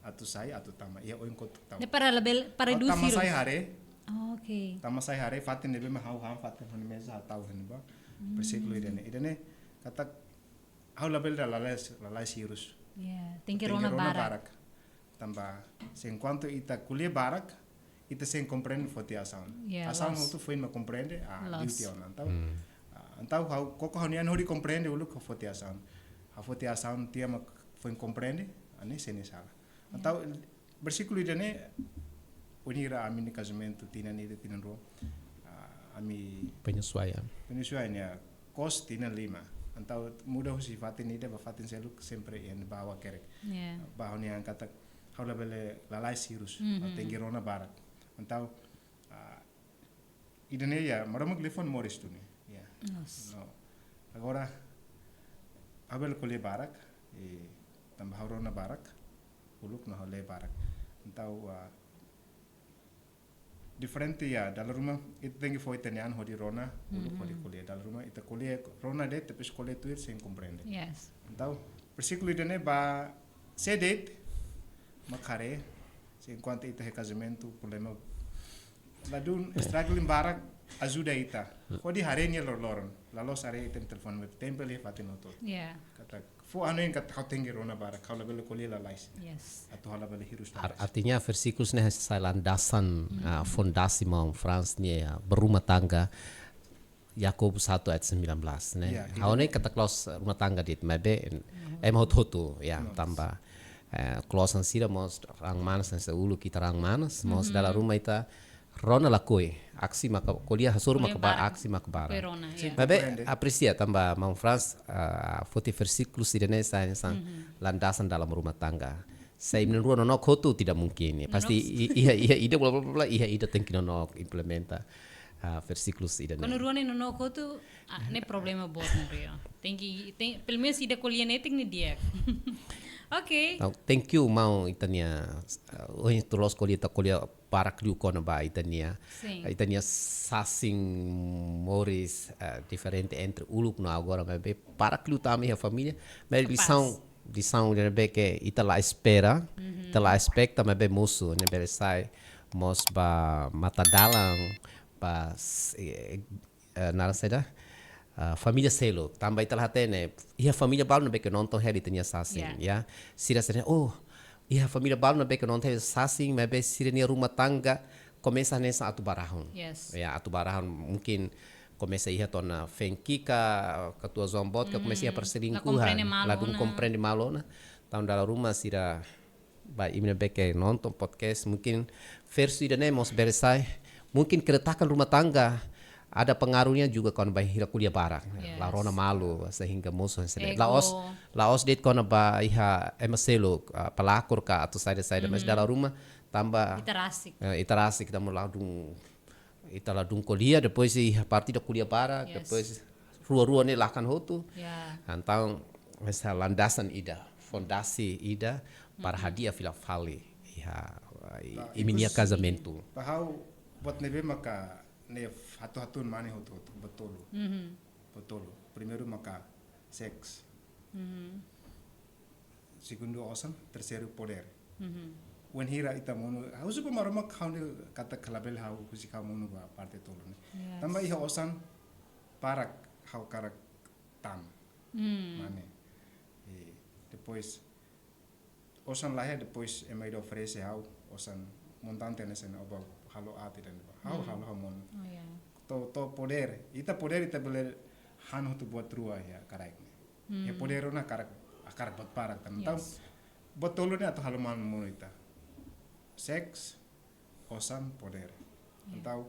Atu sai, atu tama. Iha oin kotuk tama. Ne'e para labele, para Ha'u redús tama sai hirus. haree. Oh, oke. Tama sai haree, fatin ne'ebé mak ha'u han, fatin ha'u-nia meza ha'u tau iha ne'ebá. Hmm. Versíkulu ida-ne'e. Ida-ne'e katak ha'u labele lalais, lalais hirus. Ya, tenke Tenke rona rona barak. barak. Tanba, se enkuantu ita ko'alia barak, ita sei komprende foti asaun. Ya, Asaun loos. hotu foin mak komprende, ah, Loos. liu tiha ona. Entaun, Hmm. ah, entaun ha'u koko ha'u-nia an hodi komprende uluk foti asaun. Ha'u foti asaun tiha mak foin komprende, ah, ne'e sei ne'e sala. Ya. Entaun, versíkulu ida-ne'e, wainhira ami-nia kazamentu tinan ida, tinan rua, ah, ami Penyesuaian. penyesuaian ya, kos tinan lima. Entaun muda husi fatin ida ba fatin seluk sempre iha ne'ebá ha'u hakerek. Ya. Ba ha'u-nia an katak ha'u labele lalais hirus, Mhm. ha'u tenke rona barak. Entaun, ah, ida-ne'e ya, Maromak liafuan moris duni. Ya. Loos. No. Agora, ha'u bele ko'alia barak, i tanba ha'u rona barak, uluk no ha'u lee barak. Entaun, ah, diferente ya, dala ruma, ita tenke fó ita-nia an hodi rona, uluk hodi Mhm. ko'alia. Dala ruma, ita ko'alia, rona de'it, depois ko'alia tuir, sei komprende. Yes. Entaun, versíkulu ida-ne'e ba, sé de'it, mak haree, se enkuantu ita iha kazamentu, problema, ladún, struggling barak, ajuda ita. Hodi haree nia loroloron, la loos haree ita-nia telefone, maibé tempel iha fatin hotu. Ya. Katak, fó hanoin katak ha'u tenke rona barak, ha'u labele ko'alia lalais. Yes. Atu ha'u labele hirus Ar-, lalais. artinya versíkulu ne'e sai landasan, Mhm. ah, fondasi maun Frans nia, ah, berumah tangga. Yakobus satu ayat sembilan belas ne'e. Ya, ha'u ne'e katak la'ós rumah tangga de'it, maibé ema hotu-hotu, ya, tanba, eh, klosan sira mós raan manas, hanesan uluk ita raan manas, mós dala ruma ita rona lakohi, aksi maka ko'alia, hasoru maka barak, aksi maka barak. Maibé apresia tanba maun Franz, ah, foti versíkulu sira-ne'e sai hanesan landasan dalam rumah tangga. Se imi na'in-rua nonook hotu, tidak mungkin, ya. Pasti iha, iha ida, bla, bla, bla, iha ida tenke nonook, implementa, ah, versíkulu sira-ne'e. Kuandu rua ne'e nonook hotu, ah, ne'e problema boot, Mario. Tenke, ten, pelumenus ida ko'alia netik ne'e di'ak. Oke. Now, thank you, maun, ita-nia, ah, ohin ita la'ós ko'alia, ita ko'alia barak liu kona-ba ita-nia, ita-nia sasin moris, ah, diferente entre uluk no agora, maibé barak liu tama iha família, maibé lisaun, lisaun ne'ebé ke ita la espera, ita la espekta, maibé mosu, ne'ebé sai mós ba matadalan, ba s-, eh, eh, naran saida, ah, família seluk. Tanba ita la hatene, iha família balu ne'ebé ke nonton hela ita-nia sasin, ya. Sira sira, oh, iha família balu ne'ebé ke nonton hela sasin, maibé sira-nia rumah tangga komesa hanesan atu ba rahun. Ya, atu ba rahun, mungkin komesa iha tiha ona feen ki'ik, katuas-oan boot, ka komesa iha perselingkuhan, ladún komprende malu ona. Entaun dala ruma sira ba imi ne'ebé ke nonton podcast, mungkin versu ida-ne'e mós bele sai, mungkin keretakan rumah tangga ada pengaruhnya juga kona-ba hira ko'alia barak, la rona malu, sehingga mosu hanesan ne'e. La'ós, la'ós de'it kona-ba iha ema seluk, ah, pelakor ka atu saida-saida, mas dala ruma tanba ita rasik, eh, ita rasik, tanba ladún, ita ladún ko'alia, depois iha parte ida ko'alia barak, depois rua-rua ne'e lakan hotu. Ya. Entaun, hanesan landasan ida, fondasi ida para hadi'a fila fali iha, i-, imi-nia kazamentu. Ba ha'u, buat ne'ebé maka ne'e hatu-hatun mane hotu-hotu, buat tolu. Buat tolu. Primeiru maka seks. Segundu osan, terseiru podér. Wainhira ita monu, ha'u husu ba Maromak, ha'u ne'e katak labele ha'u husik ha'u monu ba parte tolu ne'e. Tanba iha osan barak ha'u hakarak tan. Mane. E depois osan laiha, depois ema ida oferese ha'u osan montante hanesan ne'e, ó bá halo ati dan ba. Ha'u halo ha'u monu. Oh, ya. To'o, to'o podér, ita podér ita bele han hotu buat rua iha kraik ne'e. Iha podér ona hakarak, hakarak buat barak tan. Entaun buat tolu ne'e atu halo malu monu ita. Seks, osan, podér. Ya. Entaun,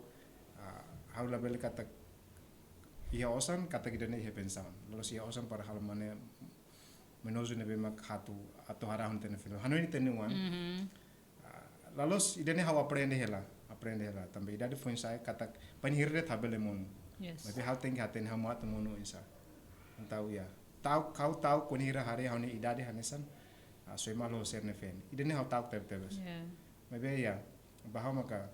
ah, ha'u labele katak iha osan, katak ida-ne'e iha pensaun. Loloos iha osan para halo mane menozu ne'ebé mak atu, atu harahun ita-nia filho. Hanoin ita-nia oan. Ah, loloos ida-ne'e ha'u aprende hela, aprende hela. Tanba idade foin-sa'e katak bainhira de'it ha'u bele monu. Yes. Maibé ha'u tenke hatene ha'u mak atu monu oinsá. Entaun ya. Ta'uk, ha'u ta'uk kuandu ha'u haree ha'u-nia idade hanesan, ah, soe malu ho sira-nia feen. Ida-ne'e ha'u ta'uk tebetebes. Ya. Maibé ya, ba ha'u maka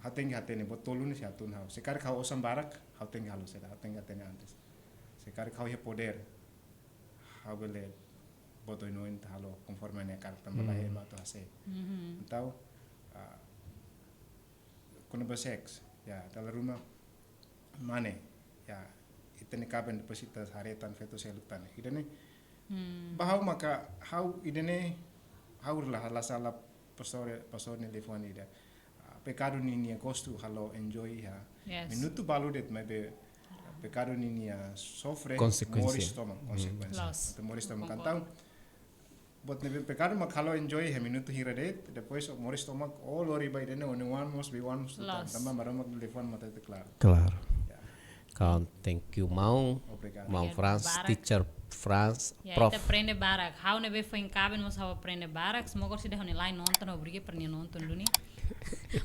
ha'u tenke hatene buat tolu ne'e sei hatún ha'u. Se karik ha'u osan barak, ha'u tenke halo saida, ha'u tenke hatene antes. Se karik ha'u iha podér, ha'u bele boto inoin ita halo konforme ha'u-nia karakter, tanba laiha ema atu hase'e. Entaun, ah, kona-ba seks, ya, dala ruma mane, ya, ita-nia kaben depois ita haree tan feto seluk tan. Ida-ne'e, ba ha'u maka, ha'u ida-ne'e, ha'u la, la sala pastór, pastór nia liafuan ida. Ah, pekadu ninia gostu halo enjoy iha. Yes. Minutu balu de'it maibé pekadu ninia sofre, konsekuénsia, moris tomak, konsekuénsia. Loos. Entaun moris tomak. Konkorda. Entaun, buat ne'ebé pekadu mak halo enjoy iha minutu hira de'it, depois moris tomak, ó lori ba ida-ne'e, ó-nia oan mós, be oan mós, loos, tanba Maromak liafuan mata ita klaru. Klaru. Ya. Entaun, thank you, maun. Obrigadu. Maun Franz, obrigadu barak. Teacher Franz, ya, prof. Ita aprende barak. Ha'u ne'ebé foin kaben mós ha'u aprende barak. Semoga orsida ha'u-nia la'en nonton, obrigadu para nia nonton duni.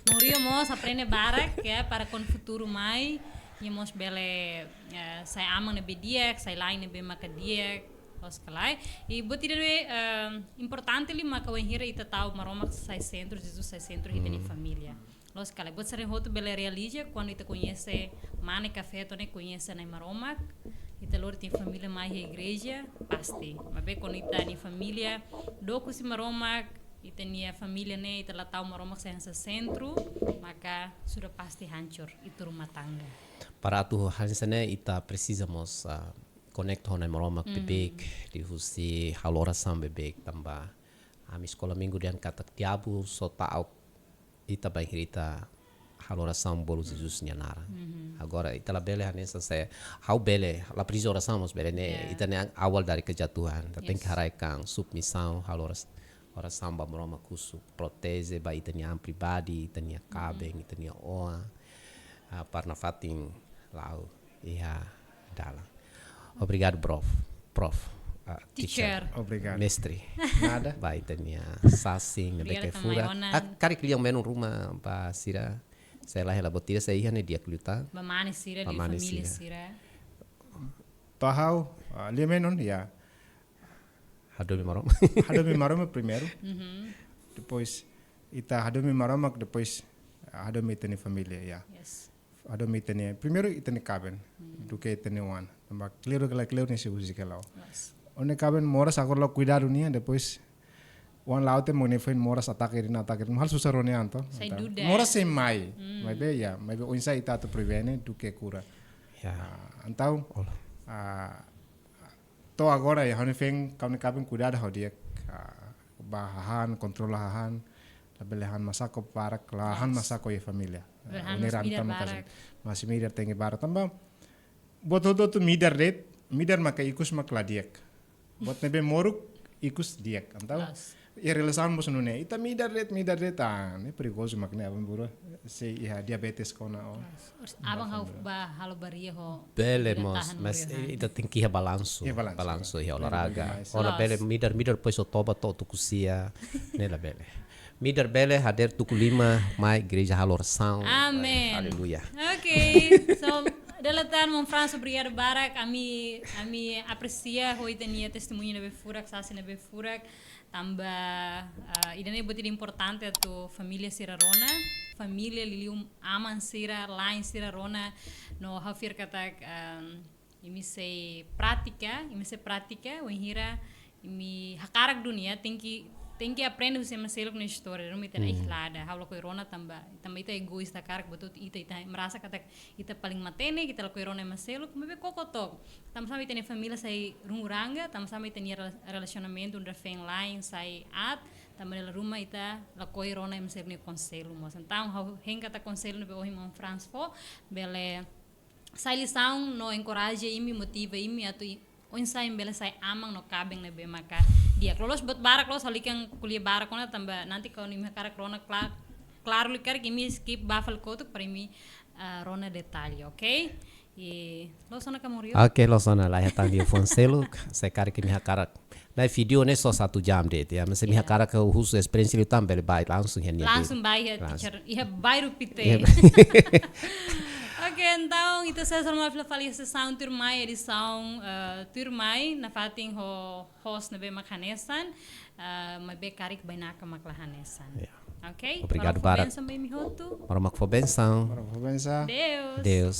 Maun Rio mós aprende barak, ya, para kuandu futuru mai, nia mós bele, ya, sai aman ne'ebé di'ak, sai la'en ne'ebé maka di'ak, loos ka lae. I buat ida ne'ebé, eh, importante liu maka wainhira ita tau Maromak sai sentru, Jesus sai sentru, ita-nia família. Loos ka lae, buat sira-ne'e hotu bele realiza kuandu ita koñese mane ka feto ne'e, koñese Na'i Maromak, ita lori ita-nia família mai iha igreja, pasti. Maibé kuandu ita-nia família dook husi Maromak, ita-nia família ne'e ita la tau Maromak sai hanesan sentru, maka sudah pasti hancur ita rumah tangga. Para atu hanesan ne'e ita presiza mós, ah, konekta ho Na'i Maromak beibeik, liuhusi halo orasaun beibeik tanba ami eskola minggu dehan katak diabu só ta'uk ita bainhira ita halo orasaun bolu Jesus nia naran. Agora, ita labele hanesan se, ha'u bele, la presiza orasaun mós bele ne'e, ita-nia awal dari kejatuhan. Ita tenke haraik an submisaun, halo oras-, orasaun ba Maromak husu, proteje ba ita-nia an pribadi, ita-nia kaben, ita-nia oan, ah, para nafatin la'o iha dalan. Obrigadu, prof. Prof. Ah, teacher. Obrigadu. Mestre. Nada. Ba ita-nia sasin ne'ebé ke furak. Ah, karik lian menon ruma ba sira. Sei la hela botira sei iha ne'e di'ak liután. Ba mane sira, ba mane família sira. To'o ha'u, ah, lian menon, ya. Hadomi Maromak. Hadomi Maromak primeiru. Depois, ita hadomi Maromak, depois, ah, hadomi ita-nia família, ya. Hadomi ita-nia, primeiru ita-nia kaben, duké ita-nia oan. Tanba kleur ka la kleur ne'e sei husik hela ó. Ó-nia kaben moras agora la'o kuidadu nia, depois oan la'o tiha mak nia foin moras atake ida-ne'e atake ida-ne'e, halo susar ó-nia an to. Sai duda. Moras sei mai. Maibé ya, maibé oinsá ita atu prevene duké kura. Ya. Ah, entaun, ah, to'o agora ya, ha'u-nia feen, ha'u-nia kaben kuidadu ho di'ak, ah, ba hahán, kontrola hahán, labele han masako barak, la han masako iha família. Labele han, ó-nia mas ran midar tama barak. Mas midar tenke barak. Tanba, buat hotu-hotu midar de'it, midar maka ikus mak la di'ak. Buat ne'ebé moruk, ikus di'ak. Entaun, iha relasaun mós nune'e. Ita midar de'it, midar de'it, ah, ne'e perigozu mak ne'e aban-bainrua. Sei iha diabetes kona ó. Aban ha'u ba halo baria ho. Bele mós, mas ita tenke iha balansu. Iha balansu. Balansu iha olahraga. Ó labele midar, midar depois ó toba to'o tuku sia. Ne'e labele. Midar bele hadeer tuku lima, mai igreja halo orasaun. Amen. Aleluia. Ok, so, dala ida tan, maun Frans, obrigadu barak. Ami, ami apresia ho ita-nia testemuñu ne'ebé furak, sasin ne'ebé furak. Tanba, ah, ida-ne'e buat ida importante atu família sira rona, família liuliu aman sira, laen sira rona, no ha'u fiar katak, ah, imi sei pratika, imi sei pratika, wainhira imi hakarak duni, tenke, tenke aprende husi ema seluk nia istória, ruma ita-nia ihlada, ha'u lakohi rona tanba, tanba ita egois, ita hakarak buat hotu ita, ita merasa katak ita paling matenek, ita lakohi rona ema seluk, maibé koko tok. Tanba sá mak ita-nia família sai runguranga, tanba sá mak ita-nia rela-, relasionamentu entre feen-laen sai aat, tanba dala ruma ita lakohi rona ema seluk nia konsellu mós. Entaun, ha'u hein katak konsellu ne'ebé ohin maun Frans fó, bele sai lisaun no enkoraja imi, motiva imi atu i-, oinsá imi bele sai aman no kaben ne'ebé maka di'ak. Loloos buat barak loos, ha'u lalika ko'alia barak ona tanba nanti kuandu imi hakarak rona kla-, klaru liu karik imi skip ba fali kotuk para imi, ah, rona detalle, ok? I loos ona ka, Mauriu? Ok, loos ona, la iha tan liafuan seluk, se karik imi hakarak. Ne'e vídeo ne'e só satu jam de'it, ya, mas se imi hakarak husu esperiénsia liután bele bá langsung iha nia. Langsung bá iha teacher, iha bairru Pité. Ok, entaun, ita sei hasoru malu fila fali sesaun tuirmai, edisaun, eh, tuirmai, nafatin ho host ne'ebé mak hanesan, eh, maibé karik bainaka mak la hanesan. Ya. Ok? Obrigadu barak. Maromak fó bensaun ba imi hotu. Maromak fó bensaun. Maromak fó bensaun. Deus. Deus.